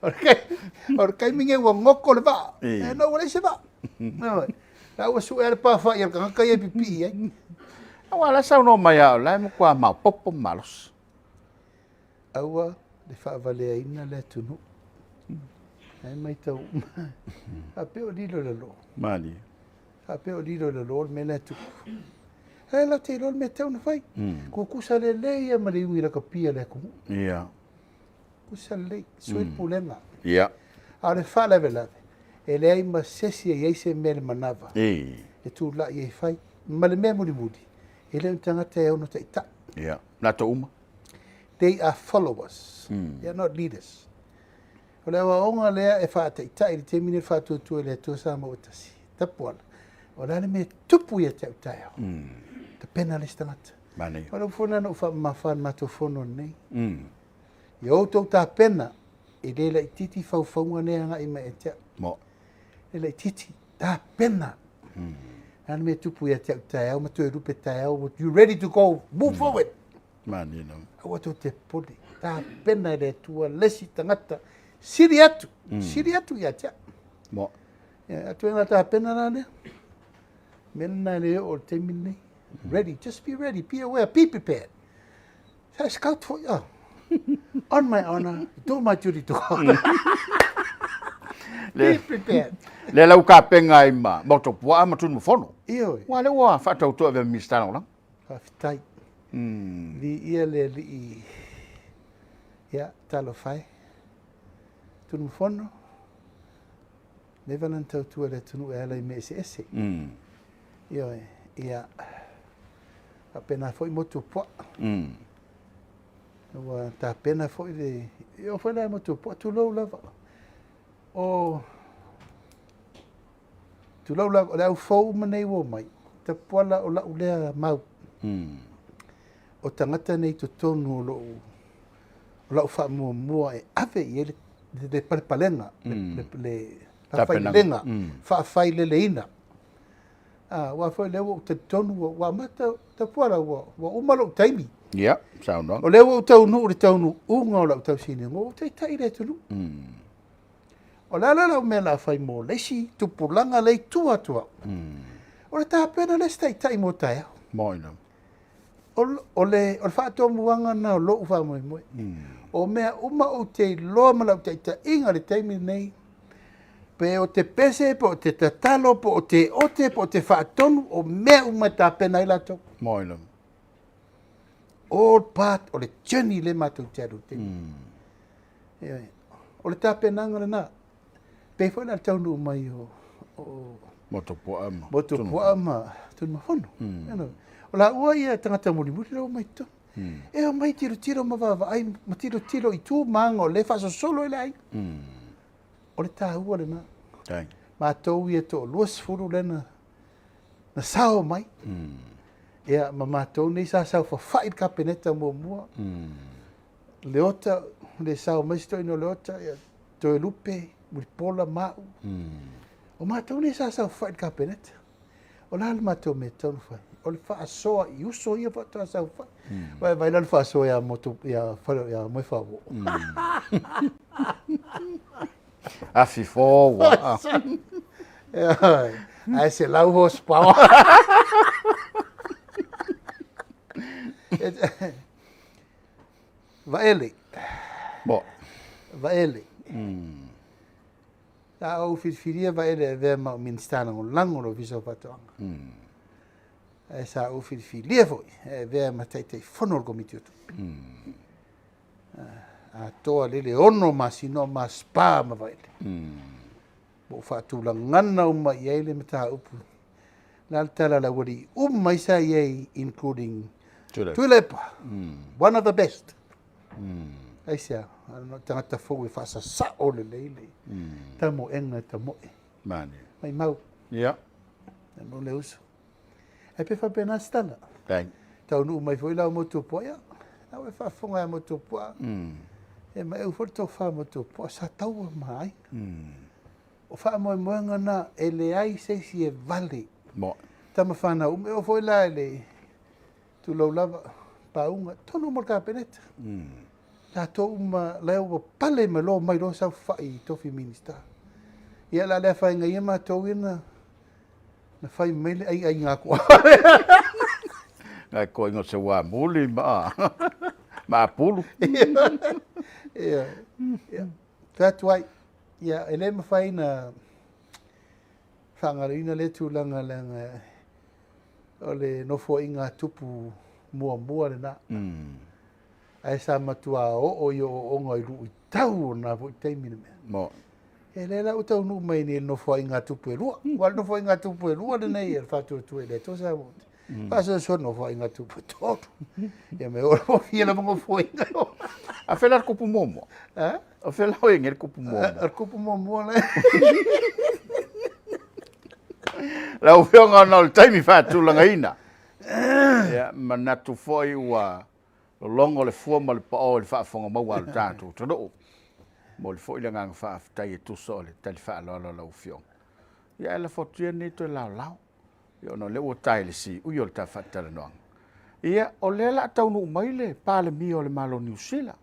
O le taimi nei ua ngoko le vaa. E no ua leai se vaa. La ua sue a le pāwhai a le tagata ia e pipii ai. Aua la e saunoa mai lava o la e matua maopoopo ma malosi. Aua le faavaleaina le atunuu. Ae matau uma. Faapea o lilo i lalo. Malie. Faapea o lilo i lalo le mea la e tupu. Ae la te iloa le mea e tatau ona fai. Kukusa lelei ia ma le iugi lakapi a le atunuu. Ia. Kusa lelei, sui le pulega. Ia. A o le faalavelave, e leai ma se isi e i ai se mea i le manava e tulai ai fai. Ma le mea mulimuli, e le o ni tagata e ono taitai. Ia, latou uma. They are followers, they are not leaders. O le aoaoga lea e faataitai i le taimi lenei o le faatuatua i le Atua Samoa ua tasi. Tapuala, o le a le mea e tupu ia te au taeao? Tapena le isi tagata. Manaia. O le upu foi lena na ou faamamafa i le matou fono lenei. Ia outou tapena, e le laitiiti faufauga nei e agai mai ia te au. Mo. E laitiiti, tapena. O le a le mea e tupu ia te au taeao ma Toelupe taeao, you ready to go, move forward. Manaia lava. Aua tou te popole, tapena e le Atua le isi tagata, sili atu, sili atu ia te au. Mo. Ia, atu e ngā tapena la lea. Mea lena e le oo i le taimi lenei. Ready, just be ready, be aware, be prepared. Sa scout foi, oh. On my honor, do my duty to God. Be prepared. Le lau kapenga ai ma Maotopuaa ma Tunumafono. Ioe. Ua le ua faatautoa avea ma Minisita Lagolago. Faafetai. Viia le Alii. Ia, talofa e. Tunumafono, leva lana tautua i le atunuu e ala i mea eseese. Ioe, ia, faapena foi Motuopuaa. Ua tapena foi le, e oo foi la i Motuopuaa, tulou lava. O, tulou lava, o le au fou uma nei ua omai, tapuala o lau lea mau. O tagata nei i totonu o lou, o lau faamuamua e ave i ai le, le palepalega, le, le faafaileleina, faafaileleina. A, aua foi o lea ua ou talitonu ua, ua amata, Tapuala, ua, ua uma lou taimi. Ia, saunoaga. O lea ua ou taunuu i le taunuuga o lau tausiniga, ua ou taitai i le atunuu. O le a la lau mea o le a fai mo le isi tupulaga lea i tua atu au? O le tapena le isi taitai mo taeao. Moi lava. O, o le, o le faatomuaga lena o lou faamoemoe. O mea uma ou te iloa ma lau taitaiga i le taimi lenei, pe o te pese, pe o te tatalo, pe o te ote, pe o te faatonu, o mea uma e tapena ai latou. Moi lava. All part o le journey lea matou te alu i le taimi. Ioe. O le tapenaga lena. Pei foi la le taunuu mai o, o Motuopuaa ma Motuopuaa ma Tunumafono. Mm. O laua ia tagata mulimuli la ua mai totonu. Mm. E omai tilotilo ma vaavaai ma tilotilo i tu ma aga o lea e faasosolo ai le aiga. Mm. O le taua lena. Thank. Matou ia toalua sefulu lea na, na sao mai. Mm. Ia, ma matou nei sa saofafai i le Kapeneta muamua. Mm. Leota, le sao mai si toeaina o Leota, ia, Toelupe, Mulipola, ma au. O matou nei sa saofafai i le Kapeneta. O le a le matou mea e tatau ona fai? O le faasoa i uso ia faatoa saofafai. Vaai, vaai la le faasoa ia Motu, ia Fale, ia Moefaauoo. Afi forward. Ae 100 horsepower. Vaele. Bo. Vaele. Sa ou filifilia Vaele e avea ma au Minisita Lagolago o le Ofisa o Faatoaga. Ae sa ou filifilia foi e avea ma Taitaifono o le Komiti o Tupe. Atoa lele 6 masina o ma spa ma Vaele. Ua ou faatulagana uma i ai le mataupu. Le a le tala a le aualii uma ai sa i ai including Tuilaepa, one of the best. Aisea, na o tagata fou e faasasao lelei le tamoega e tamoe. Manaia. Maimau. Ia. Maimau le uso. Ae pe faapena se tala. Thank. Taunuu mai foi la o Motuopuaa, ia, la ua e faafofoga ia Motuopuaa. E maeu foi le tofa Motuopuaa, sa taua ma aiga. O faamoemoega na, e leai se isi e vale. Mo. Tama whanau uma, e oo foi la i le tulou lava, pauga, tonu uma le Kapeneta. Latou uma, la ua pale mai loa omai loa saofafai i tofi Minista. Ia o le a le afaina ia matou ia na Na fai mai le aiaiga atu. Ngai koe ingo se wā muli ma ma apulu. Ia. Ia. Fai atu ai. Ia, e le mafai na faagaloina lea tulaga leaga o le nofoaiga a tupu muamua lena. Ae sa matua oo i ooooga i luitau o lena foi taimi le mea. Mo. E lea la ua taunuu mai nei i le nofoaiga a tupu e lua. Aua o le nofoaiga a tupu e lua lenei e le faatuatua i le Atua Samoa. Faasoasoa le nofoaiga a tupu e tolu. Ia me oo lava fia lava nofoaiga. A fea la le kupu muamua? A? O fea la o i ai le kupu muamua? O le kupu muamua le. Lau Afioga ona o le taimi faatulagaina. Ia, manatu foi ua lologo le fua ma le pao i le faafofoga maua a lo tatou atunuu. Momoli foi le agaga faafetai e tusa o le tali faaaloalo a lau Afioga. Ia ae lafo atu ia lenei toe laolao, ia ona o lea ua tae i le siui o le ta faatalanoaga. Ia, o lea o le a taunuu mai le Palemia o le Malo o Niu Sila.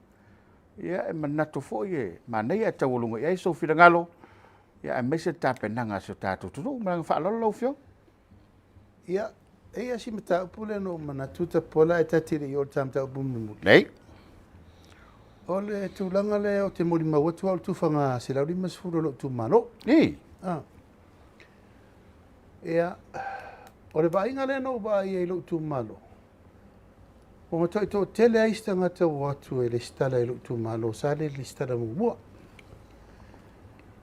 Ia, e manatu foi e manaia ae taualuga i ai sou finagalo, ia aemaise le tapenaga a si o tatou atunuu. Ma le agaga faaaloalo lau Afioga. Ia, e i ai si mataupu lea na ou manatu Tapuala ae ta te le i oo i le ta mataupu mulimuli. Nei. O le tulaga lea ou te molimau atu au i le tufaga 150 o lou itumalo. I. Ah. Ia, o le vaaiga lea na ou vaai ai i lou itumalo, ua matuai toatele lava isi tagata ua o atu e resitala i lou itumalo sa le resitala muamua.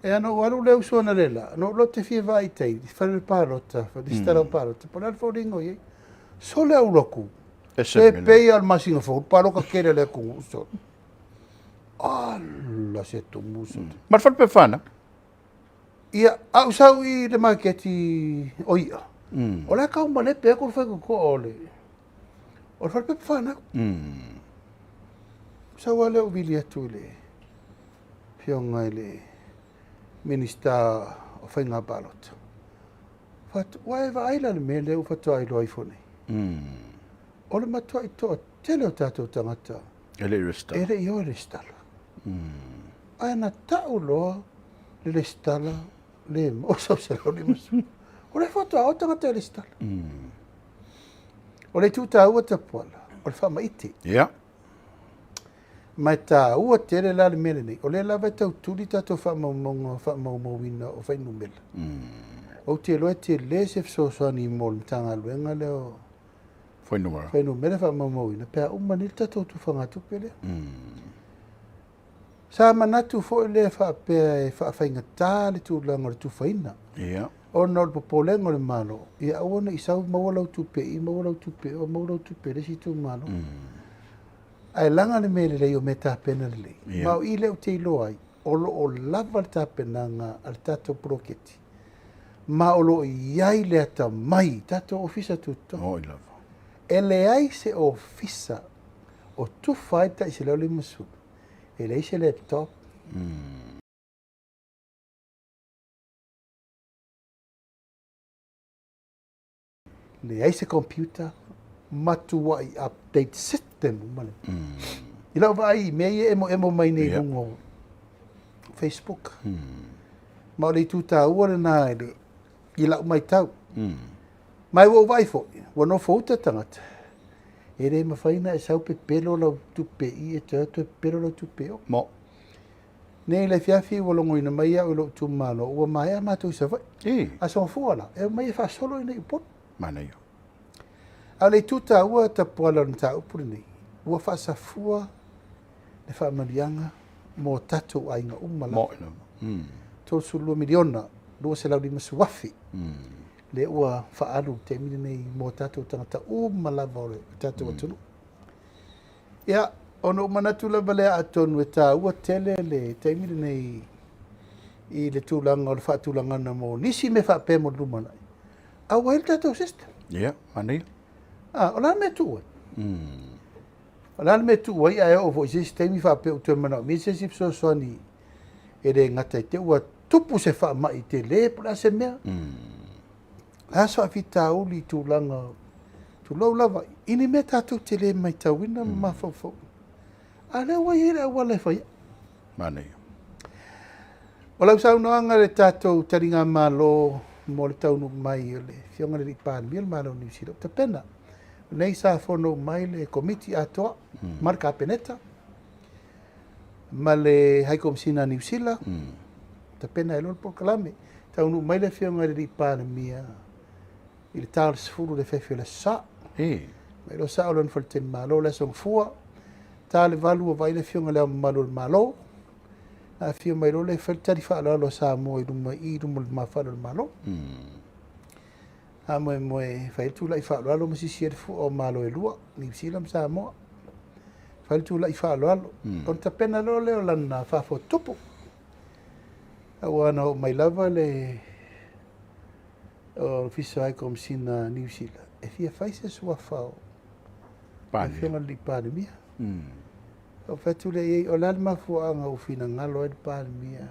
Ia na ou alu lea uso analeila, na ou alu ou te fia vaai i tai, i fale o le palota, resitala o palota, po o le a le foliga o i ai. Sole au alu atu, Ese se mea. pei lava o le masina fou, le palota tele a le atunuu, sole. Ala se tumu, sole. Ma le falepepa fanau? Ia, a ou sau i le maketi o i'a, o la e tau malepe atu le faitotoa o le o le falepepa fanau. Sau lava lea ou vili atu i le Afioga i le Minisita o Faiga Palota. Fatu, ua e vaai la i le mea lea ua faatoa iloa ifo nei? O le matuai toatele o tatou tagata E le i resitala. E le i o e resitala. Ae na tau loa le resitala le maua sau 150. O lea faatoa o tagata e resitala. O le itu taua Tapuala, o le faamaite. Ia. Ma e taua tele la le mea lenei. O lea lava e tau tuli tatou faamaumauga faamaumauina o fuainumera. Ou te iloa e tele se fesoasoani mo le Matagaluega lea o Fuainumera. Fuainumera faamaumauina pe a uma nei le tatou tufagatupe lea. Sa manatu foi lea faapea e faafaigata le tulaga o le tufaina. Ia. Ona o le popolega o le Malo, ia aua ne i sau maua lau tupe i, maua lau tupe o, maua lau tupe i le isi itumalo. Ae laga le mea lelei o mea tapena lelei. Ia. Ma o i lea ou te iloa ai, o lo o lava le tapenaga a le tatou poloketi, ma o lo o i ai le atamai i tatou ofisa tutotonu. Oi lava. E leai se ofisa o tufa ai le tai 150, e leai se laptop, leai se computer, matuai update system uma le. I lau vaai i mea ia e emoemo mai nei i luga o Facebook. Ma o le itu taua lena i le i lau matau. Ma ua ou vaai foi, ua nofo uta tagata, e le mafai ona e sau pepelo lau tupe i e toe atu e pepelo lau tupe i o. Mo. Nei i le afiafi ua logoina mai au e lou itumalo, ua maea matou i Savaii. I. Aso Gafua la, e omai e faasolo i inei i Upolu. Manaia. A o le itu taua Tapuala o le mataupu lenei, ua faasafua le faamanuiaga mo tatou aiga uma lava. Mo lava. 32 miliona, 250 afe lea ua faaalu i le taimi lenei mo tatou tagata uma lava o le tatou atunuu. Ia, ona ou manatu lava lea atonu e taua tele le taimi lenei i le tulaga o le faatulagaga mo nisi mea faapea mo le lumanai, a ua i ai le tatou system. Ia, manaia. Ah, o le a le mea e tuu ai? O le a le mea e tuu ai ae oo foi i se isi taimi faapea ua toe manaomia se isi fesoasoani e le gata i te ua tupu se faamai tele po o le a se mea. O le a se faafitauli i tulaga, tulou lava, i ni mea tatou te le matauina ma mafaufau. A o lea ua i ai le auala e fai ai. Manaia. O lau saunoaga i le tatou taligamalo mo le taunuu mai o le Afioga i le Alii Palemia o le Malo o Niu Sila, ua tapena. O nei sa fono uma ai le Komiti atoa ma le Kapeneta ma le High Komesina a Niu Sila, tapena ai loa le polokalame. Taunuu mai le Afioga i le Alii Palemia i le ta o le 10 i le afiafi o le Aso Sa. Mai loa sao lona faletalimalo le Aso Gafua, ta le 8 ua vaai le Afioga i Le Ao Mamalu o le Malo, na afio mai loa lea e fai le tali faaaloalo a Samoa i luma i luma o le lumafale o le Malo. Faamoemoe e fai le tulai faaaloalo ma sisi ai le fua o Malo e lua, Niu Sila ma Samoa. Fai le tulai faaaloalo. Ona tapena loa lea o lana faafotutupu. Aua na oo mai lava le O le Ofisa High Komisina a Niu Sila, e fia fai se suafa o le Afioga i le Palemia. Ou fai atu lea i ai, o le a le mafuaaga ua finagalo ai le Palemia e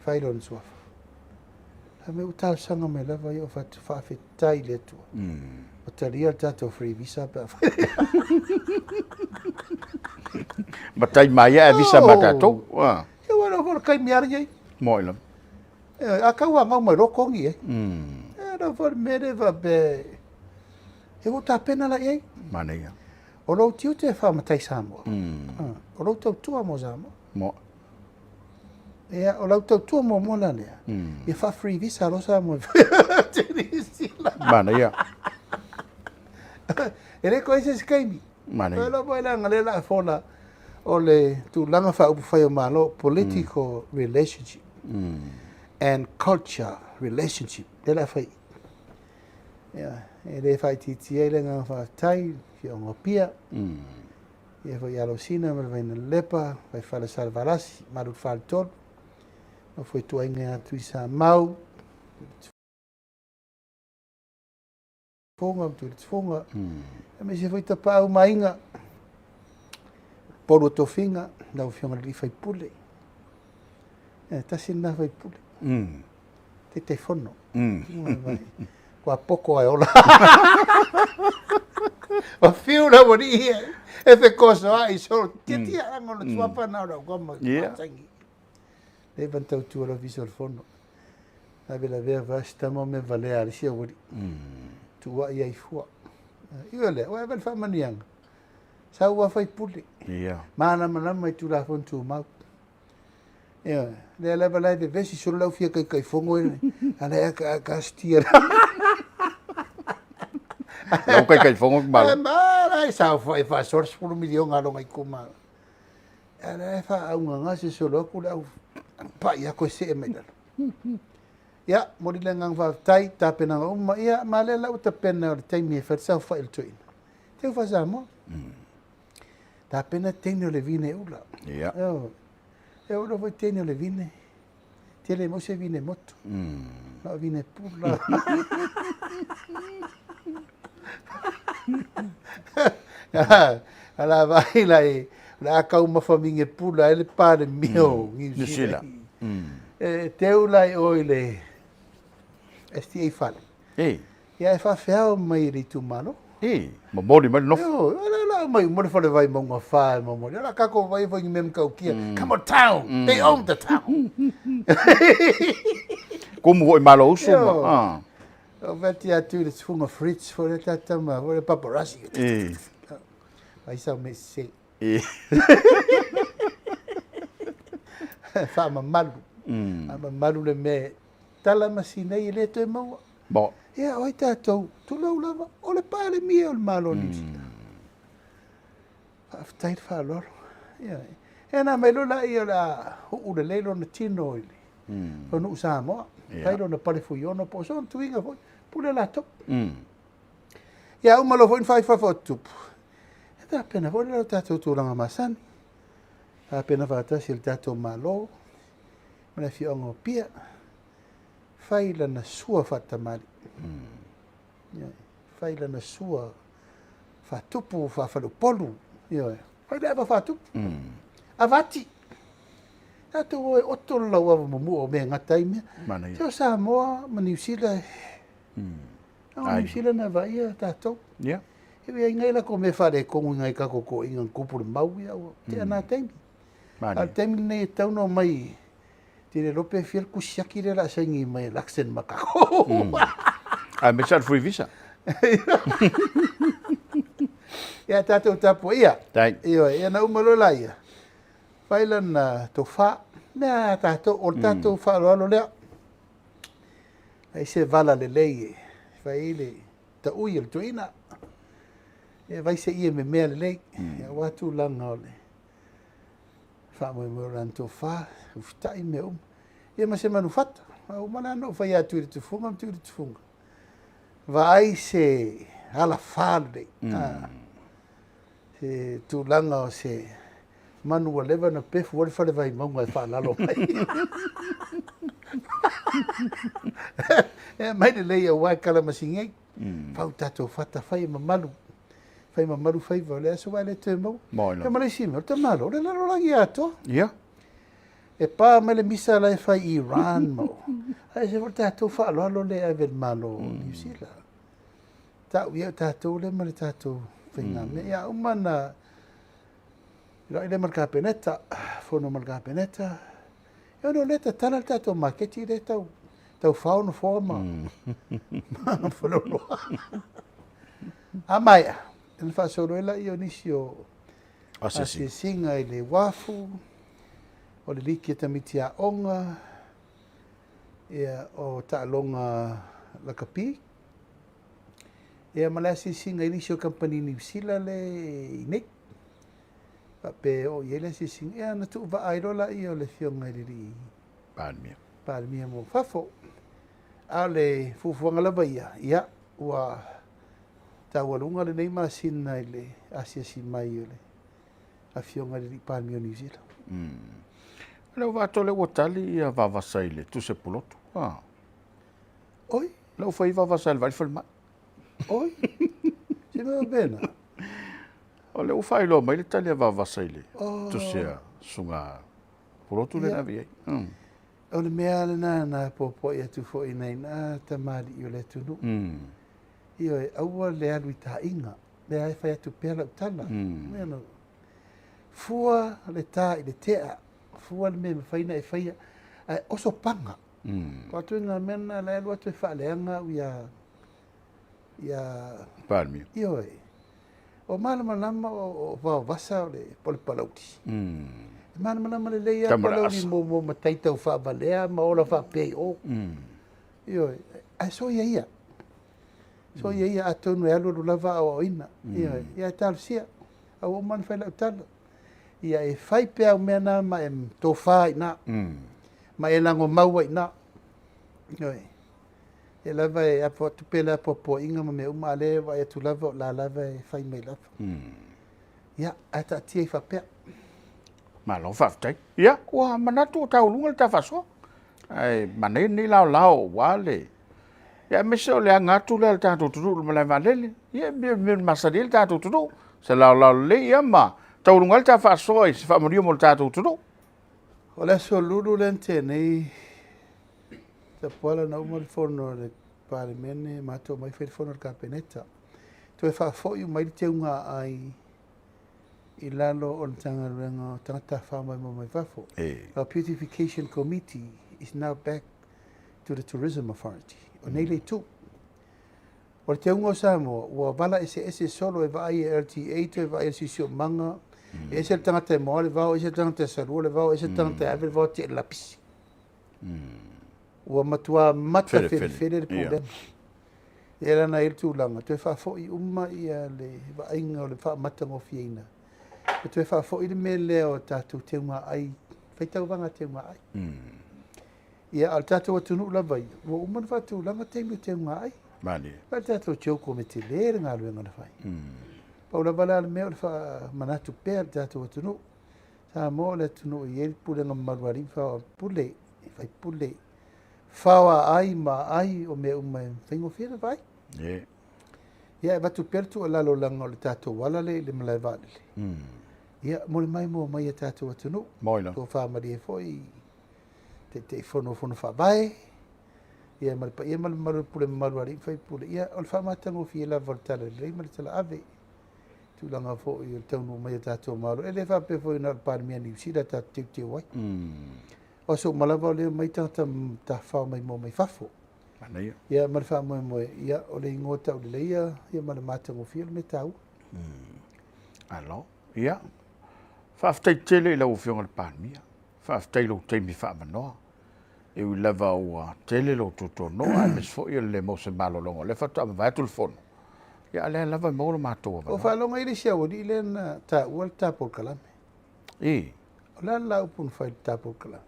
fai lona suafa? Fai mai, ua talosaga mai lava ia, ou fai atu, faafetai i le Atua, ua talia le tatou free visa pe a fai. Matai mai ae visa ma tatou. Ia ua iloa foi o le taimi lava lenei. Moi lava. A tau angau mai loa togi ai. E lau foi le mea lea faapea e ua tapena la i ai. Manaia. O lou tiute e faamatai Samoa. O lou tautua mo Samoa. Mo. Ia, o lau tautua muamua la lea, ia faa-free visa loa Samoa. Manaia. E le toe i se isi taimi. Manaia. Lea foi leaga lea o le a fola o le tulaga faaupufai o Malo, political relationship and culture relationship, lea o le a fai i i. Ia, e le faaitiitia ai le agaga faafetai i le Afioga o Apia, ia foi ia Alosina ma le Vainalepa, Vaifale Salevalasi, Malu le Faletolu, nofo ituaiga ia Tuisamau, Tuiletufuga ma Tuiletufuga, aemaise foi Tapaau ma Aiga, Upolu o Tofiga, lau Afioga i le Alii Faipule. E tasi lena faipule. Taitaifono. Ua poko ae ola. Ua fiu le aualii ia e fekosoa'i solo. Tiatia leaga o le suafa lena o le au kama i le matangi. Leva ona tautua le Ofisa o le Fono. Lavelavea foi si tama o mea valea a le isi aualii. Tuuai ai fua. Ui o lea, ua ave le faamanuiaga. Sau ua faipule. Malamalama i Tulafono Tumau. Ioe, lea lava la e vevesi solo le au fia taitaifono e, a la e akastia. Lau taitaifono ki malo. E ma, e saofai faasoa le 10 miliona a lona itumalo. A la e faaaugagase solo atu le au pai aku e see mai lalo. Ia, momoli le agaga faafetai, tapenaga uma, ia, ma lea la ua tapena o le taimi e fai le saofai o le toeaina. Teu faa-Samoa. Tapena teine o le vine ula. Ia. E ula foi teine o le vine. Tele mo se vine motu. Na o vine pula. Ala vai la e la kau mafa minge pula ele pare mio New Zealand. E teu la e oi le STA fale. E. Ia e faafeao mai e le itumalo. E, momoli mai le nofo. Ioe, o lea la aumai uma le fale Vaimauga 4 e momoli. O la tatou vai foi ni mea matautia. Come on town, they own the town. Kumu foi malo usu ma. Ioe. Ah. O veti atu i le tufuga fridge foi le tata ma foi le paparazzi. E. Vai sau me se. E. Faamamalu. Faamamalu le mea tala ma sinai e le toe maua. Bo. Ia, o ai tatou, tulou lava, o le Palemia o le Malo o Niu Sila. Faafetai le faaaloalo. Ia, e ana mai loa laia o le a uu lelei lona tino i le fanuu Samoa, fai lona pale fuiono po o sona tuiga foi, pule latou. Ia, uma loa foi ona faaifafa o tupu, e tapena foi le tatou tulaga masani, tapena faatasi e le tatou Malo ma le afioaga o Apia. Fai lana sua faatamalii. Ioe. Fai lana sua faatupu, faafaleupolu. Ioe. Fai le ava faatupu. Avati. Tatou o e oto le lau ava muamua o mea e gata ai mea. Manaia. Se o Samoa ma Niu Sila, o Niu Sila na vaaia tatou. Yeah. E ui ai ngai latou mea faaletonu i nai tatou toeaiina na tupu le mau, ia ua tea na taimi. Manaia. A o le taimi lenei e tatau ona omai Te le iloa pe fia le tusi siaki lea o le a saini mai e Luxon ma tatou. Aemaise lava le free visa. Ia tatou tapuaia. Thank. Ioe, ia na uma loa laia, fai lana tofa, mea a tatou, o le tatou faaaloalo lea. Ai se vala lelei e fai ai le taui o le toeaina. Ia vai se ie memea lelei, aua tulaga o le Faamoemoe o lana tofa, ufitai mea uma. Ia ma se manufata. A uma la ona ou fai atu i le tufuga ma tuu i le tufuga. Vaai se alafa lelei. Se tulaga o se manu ua leva ona pefu ai le fale Vaimauga e faalalo mai. E aumai lelei aua e kalamasini ai. Fau tatou fata, fai e mamalu. Fai mamalu faiva, o le aso ua e le toe maua. Ia ma le isi mea, o le tamaloa, o le lalolagi atoa. Ia. E pa mai le misa la e fai i Iran ma o. Ae ese foi le tatou faaaloalo lea e ave i le Malo o Niu Sila. Tau i ai o tatou lea ma le tatou faigamea. Ia uma na feiloai lea ma le Kapeneta, fono ma le Kapeneta. Ia ona o lea e tatala le tatou maketi lea e tau tau fao nofoa ma ma faleoloa. A maea, ona faasolo ai lea o nisi o asiasiga i le uafu, o le liki a tamaiti aoga, ia, o taaloga lakapi, ia ma le asiasiga i nisi o kamupani Niu Sila lea e i nei. Faapea e oo i ai le asiasiga, ia ona tuuvaa ai loa lea o le Afioga i le Alii Palemia. Palemia mo fafo. A o le fuafuaga lava ia, ia, ua taualuga lenei masina i le asiasi mai o le Afioga i le Alii Palemia o Niu Sila. O lea ua vaai atu o lea ua tali ia Vavasa i le tusi a Pulotu. Ah. Oi? Lea ua fai Vavasa i le vaai falemai. Oi? Se mea faapena? O lea ua faailoa mai le tali a Vavasa i le tusi a Susuga Pulotu lea na ave i ai. O le mea lena na popoe atu foi i nai na tamalii o le atunuu. Ioe, aua le alu i taaiga. Lea e fai atu pea lau tala. Mm. Fua le tā i le tea, fua le mea e mafai ona e faia, ae oso paga. Ko atu i ngā mea na la e alu atu e faaleaga au ia ia Palemia. Ioe. O malamalama o vaovasa o le o le palauli. E malamalama lelei lava palauli mo mo matai tau faavalea ma ola faapea i o. Ioe. Ae soia ia. Soia ia atonu e alualu lava aoaoina. Ioe. Ia ae talosia. A ua uma ona fai lau tala. Ia e fai pea au mea na ma e tofa ai i ina. Ma e lagomau ai i ina. Ioe. Ia lava e apo atu pea le apoapoaiga ma mea uma, a o lea e vaai atu lava o la lava e fai mai lava. Ia, ae taatia ai faapea. Malo faafetai. Ia, ua manatu ua taualuga le ta faasoa. Ae manaia lenei laolao aua le... Ia, aemaise o le aga atu lea a le tatou atunuu i le malae vaalele. Ia, e mea e masani ai le tatou atunuu. Se laolao lelei ia ma taualuga ai le ta faasoa i se faamanuia mo le tatou atunuu. O le aso Lulu lea na tea nei, Tapuala na uma le fono a le Palemene, matou omai fai le fono a le Kapeneta. Toe faafoi uma ai le teuga aai i lalo o le Matagaluega o Tagata Tafafao Maimoa Mai Fafo. Our Beautification Committee is now back to the Tourism Authority. O nei le itu. O le teuga o Samoa, ua vala eseese solo e vaai e LTA, toe vaai e le Siosiomaga, e ese le tagata e moa le vao, ese le tagata e salua le vao, ese le tagata e ave le vao tia i le lapisi. Ua matua mata felefele le pulega. Ia lana ai le tulaga, toe faafoi uma ia le vaaiga o le faamatagofieina. E toe faafoi le mea lea o tatou teugaai, faitauvaga teugaai. Ia, a o le tatou atunuu lava ia, ua uma ona faatulaga taimi o teugaai. Malie. Vaai le tatou Joko me tele le galuega na fai. Pau lava la le mea o le faamanatu pea i le tatou atunuu. Samoa o le atunuu e i ai le pulega mamalu a alii ma faipule, faipule, fao aai ma aai o mea uma e faigofie ona vaai. Yeah. Ia, e avatu pea le tuualalo leaga o le tatou ala lea i le malae vaalele. Ia, mo le maimoa mai a tatou atunuu. Moi lava. Tofa malie foi i Taitaifono o Fono Faavae, ia ma le paia ma le mamalu o le pule mamalu a alii ma faipule. Ia, o le faamatagofie lava o le talalelei ma le talaave. Tulaga foi o le taunuu mai o tatou Malo. E le faapea foi na o le Palemia Niu Sila tatou teuteu ai. O aso uma lava o lea e omai tagata tafafao maimoa mai fafo. Manaia. Ia ma le faamoemoe, ia o le igoa tauleleia ia ma le matagofie o le mea taua. Alo. Ia. Faafetai tele i lau Afioga i le Palemia. Faafetai i lou taimi faavanoa. E ui lava ua tele lou tuatuanoa, aemaise foi o le le maua o se malologa, o lea faatoa mavae atu le fono. Ia, a o lea lava e maua lo matou avanoa. Ua faalogo ai le isi aualii lea na taua le ta polokalame. I. O le a le la upu na fai i le ta polokalame?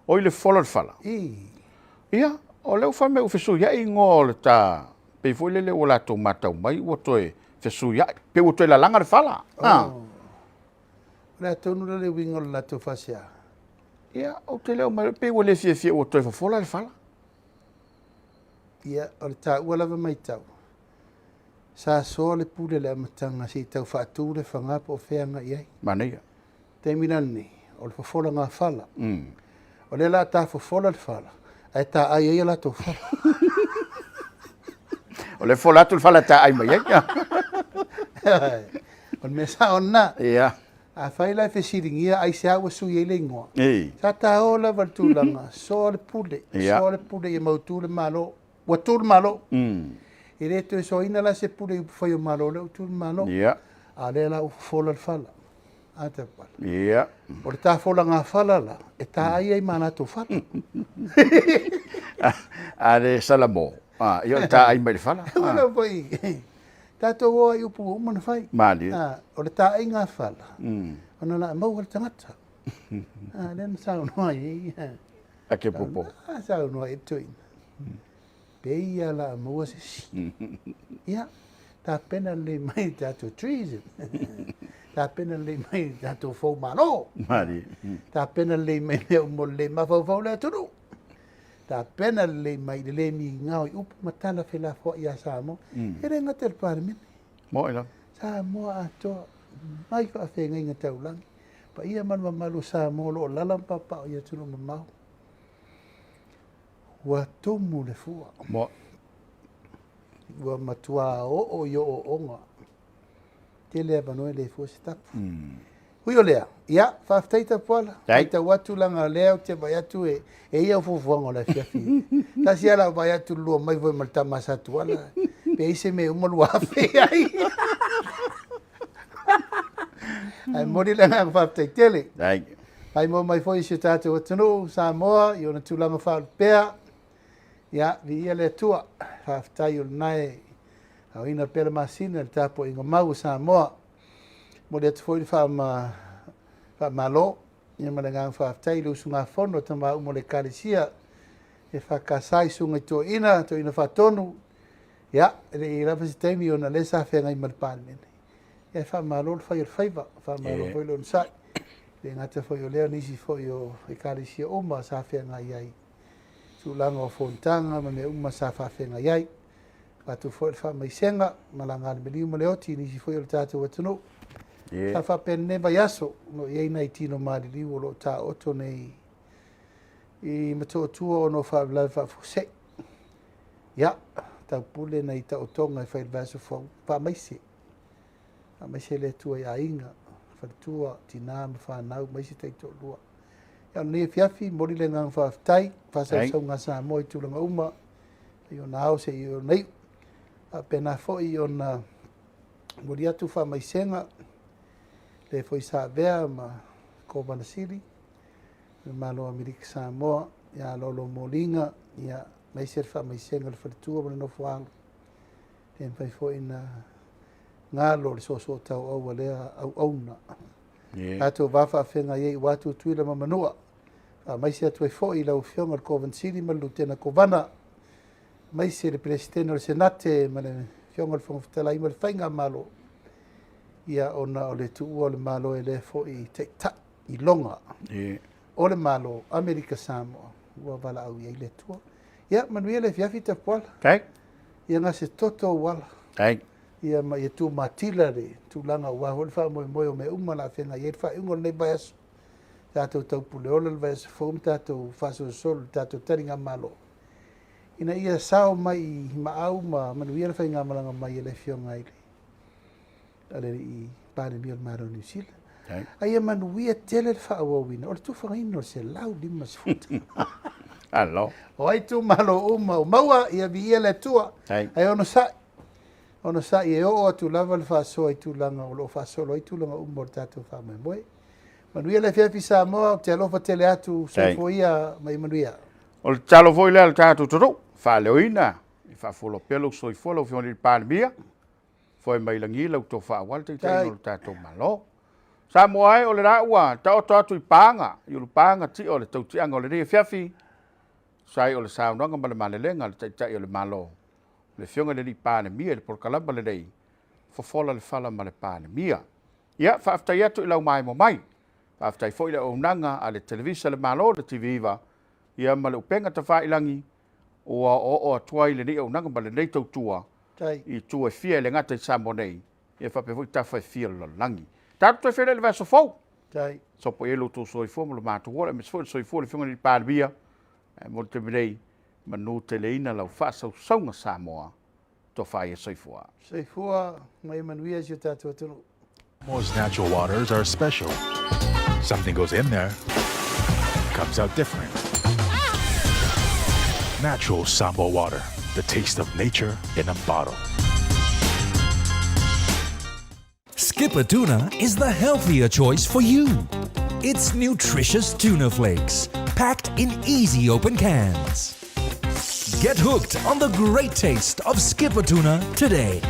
O i le fola o le fala. I. Ia, o lea ua fai mai ua fesuiai igoa o le ta, pei foi lele ua latou matau mai ua toe fesuiai, pei ua toe lalaga le fala. Oh. O le a tonu la le uiga o le latou faasea? Ia, ou te le o mai, pei ua le fiafia ua toe fofola le fala. Ia, o le taua lava matau, sa soa le pule i le amataga se i tau faatu le faga po o fea e agai i ai. Manaia. Taimi la lenei, o le fofolaga fala. O lea o le a ta fofola le fala, ae taai ai a latou fala. O lea e fofola atu le fala e taai mai ai. O le mea sao lena. Ia. Afai la e fesiligia aisea ua sui ai le igoa, Ei. sa ta o lava i le tulaga, soa le pule, Ia. soa le pule ia mautu le Malo. Ua tu le Malo. E le toe soaina la se pule i upufai o Malo, o lea ua tu le Malo. Ia. A o lea la ua fofola le fala. A Taupala. Ia. O le ta folaga fala la, e ta ai ai ma latou fala. A le Salamo, a, ia o le ta ai mai le fala. Ua lava foi, tatou o ai i upu ua uma ona fai. Malie. A, o le taaiga fala, ona o le a maua le tagata. A, lea na saunoa ai. A ke popo. A, saunoa ai le toeaina. Pei lava o le a maua se isi. Ia, tapena lelei mai le tatou treason. Tapena lelei mai le tatou fou malo. Malie. Tapena lelei mai mea uma o le le mafaufau o le atunuu. Tapena lelei mai i le le migao i upu ma tala felafoai ia Samoa. E le gata i le Palemene. Moe lava. Samoa atoa, mai faafeagaiga taulagi, paia ma le mamalu o Samoa o lo o lala ma papao i atunuu mamao. Ua tumu le fua. Moe. Ua matua oo i ooooga. Tele avanoa e le fua se tapu. Ui o lea, ia, faafetai Tapuala. Matau atu leaga o lea ou te vaai atu e e i ai au fuafuaga o le afiafi. Tasi lava lau vaai atu lua mai foi ma le tama a Satuala, pe i ai se mea e uma 2000 i ai. Ae momoli le agaga faafetai tele. Maimoa mai foi i si o tatou atunuu, Samoa, i ona tulaga faalupea. Ia, viia le Atua. Faafetai o lena e aoina pea le masina i le tapuaiga mau a Samoa. Momoli atu foi le faamalo ia ma le agaga faafetai i le usugafono a tama uma o le Ekalesia EFKS i Susuga i Toeaina, Toeaina Faatonu. Ia, e le i i ai lava se taimi ona o lea sa feagai ma le Palemene. Ia ae faamalo le fai o le faiva, faamalo foi le onosai. E le gata foi o lea, o nisi foi o Ekalesia uma sa feagai ai i tulaga o fonotaga ma mea uma sa faafeagai ai. Avatu foi le faamaisega ma laga le maliu ma le oti i nisi foi o le tatou atunuu. Sa faapea lenei vaiaso, o lo o i ai nai tino maliliu o lo o taooto nei i Motootua ona o faalavelave faafuasei. Ia, taupule nai taotoga e fai i le vaiaso fou, faamaise. Faamaise le Atua i aiga, faletua, tina ma fanau, aemaise taitoalua. Ia, o lenei afiafi, momoli le agaga faafetai, faasausauga a Samoa i tulaga uma, i ona ao seia ona iu. Faapena foi ona momoli atu faamaisega, le foi sa avea ma Kovana Sili, le Malo o Amerika Samoa, ia Lolo Moliga, ia, aemaise le faamaisega i le faletua ma le nofoaalo. E mafai foi ona galo le soosoo tauau a lea auauna. Tatou va faafeagai ai aua Tutuila ma Manua. Faamaise atu ai foi i lau Afioga i le Kovana Sili ma le Lutena Kovana, aemaise le Peresetene o le Senate ma le Afioga i le Fofoga Fetalai ma le Faigamalo, ia ona o le tuua o le Malo e lea foi taitai iloga o le Malo Amerika Samoa ua valaau i ai le Atua. Ia manuia le afiafi Tapuala. Ia gase toto ou ala. Ia ma ia tumatila le tulaga aua foi le faamoemoe o mea uma o le a feagai ai le faaiuga o lenei vaiaso. Tatou taupuleola le vaiaso fou ma tatou faasolosolo i le tatou taligamalo ina ia sao mai i maau ma manuia le faigamalaga mai a le Afioga i le a le alii Palemia o le Malo o Niu Sila. A ia manuia tele le faaauauina o le tufagaina o le 150. Alo. O ai itumalo uma o maua, ia viia le Atua. Ae onosai, onosai e oo atu lava le faasoa i tulaga o lo o faasolo ai tulaga uma o le tatou faamoemoe. Manuia le afiafi Samoa, ou te alofa tele atu, soifua ia ma ia manuia. O le tatalo foi lea a le tatou atunuu, faaleoina, ia faafualoa pea lou soifua lau Afioga i le Palemia, Foe mai lagi lau tofa aua le taitaiga o le tatou Malo. Samoa e, o le la ua taoto atu i paga, i ulupaga tia o le tautiaga o lenei afiafi, tusa ai o le saunoaga ma le malelega a le Taitai o le Malo, le Afioga i le Alii Palemia i le polokalama lenei, Fofola le Fala ma le Palemia. Ia, faafetai atu i lau maemo mai. Faafetai foi i le auaunaga a le Televisa a le Malo, le TV9, ia ma le upega tafailagi ua oooo atu ai lenei auaunaga ma lenei tautua i itu e fia e le gata i Samoa nei, ia faapea foi tafa e fia o le lalolagi. Tatou toe feiloai i le vaiaso fou. Sopo i ai lo outou soifua ma lo matou ola, aemaise foi o le soifua o le Afioga i le Palemia, ae mo le taimi nei, manu teleina lau faasausauga Samoa. Tofa ia soifua. Soifua ma ia manuia si o tatou atunuu. Samoa's natural waters are special. Something goes in there, comes out different. Natural Samoa water, the taste of nature in a bottle. Skipper Tuna is the healthier choice for you. It's nutritious tuna flakes, packed in easy open cans. Get hooked on the great taste of Skipper Tuna today.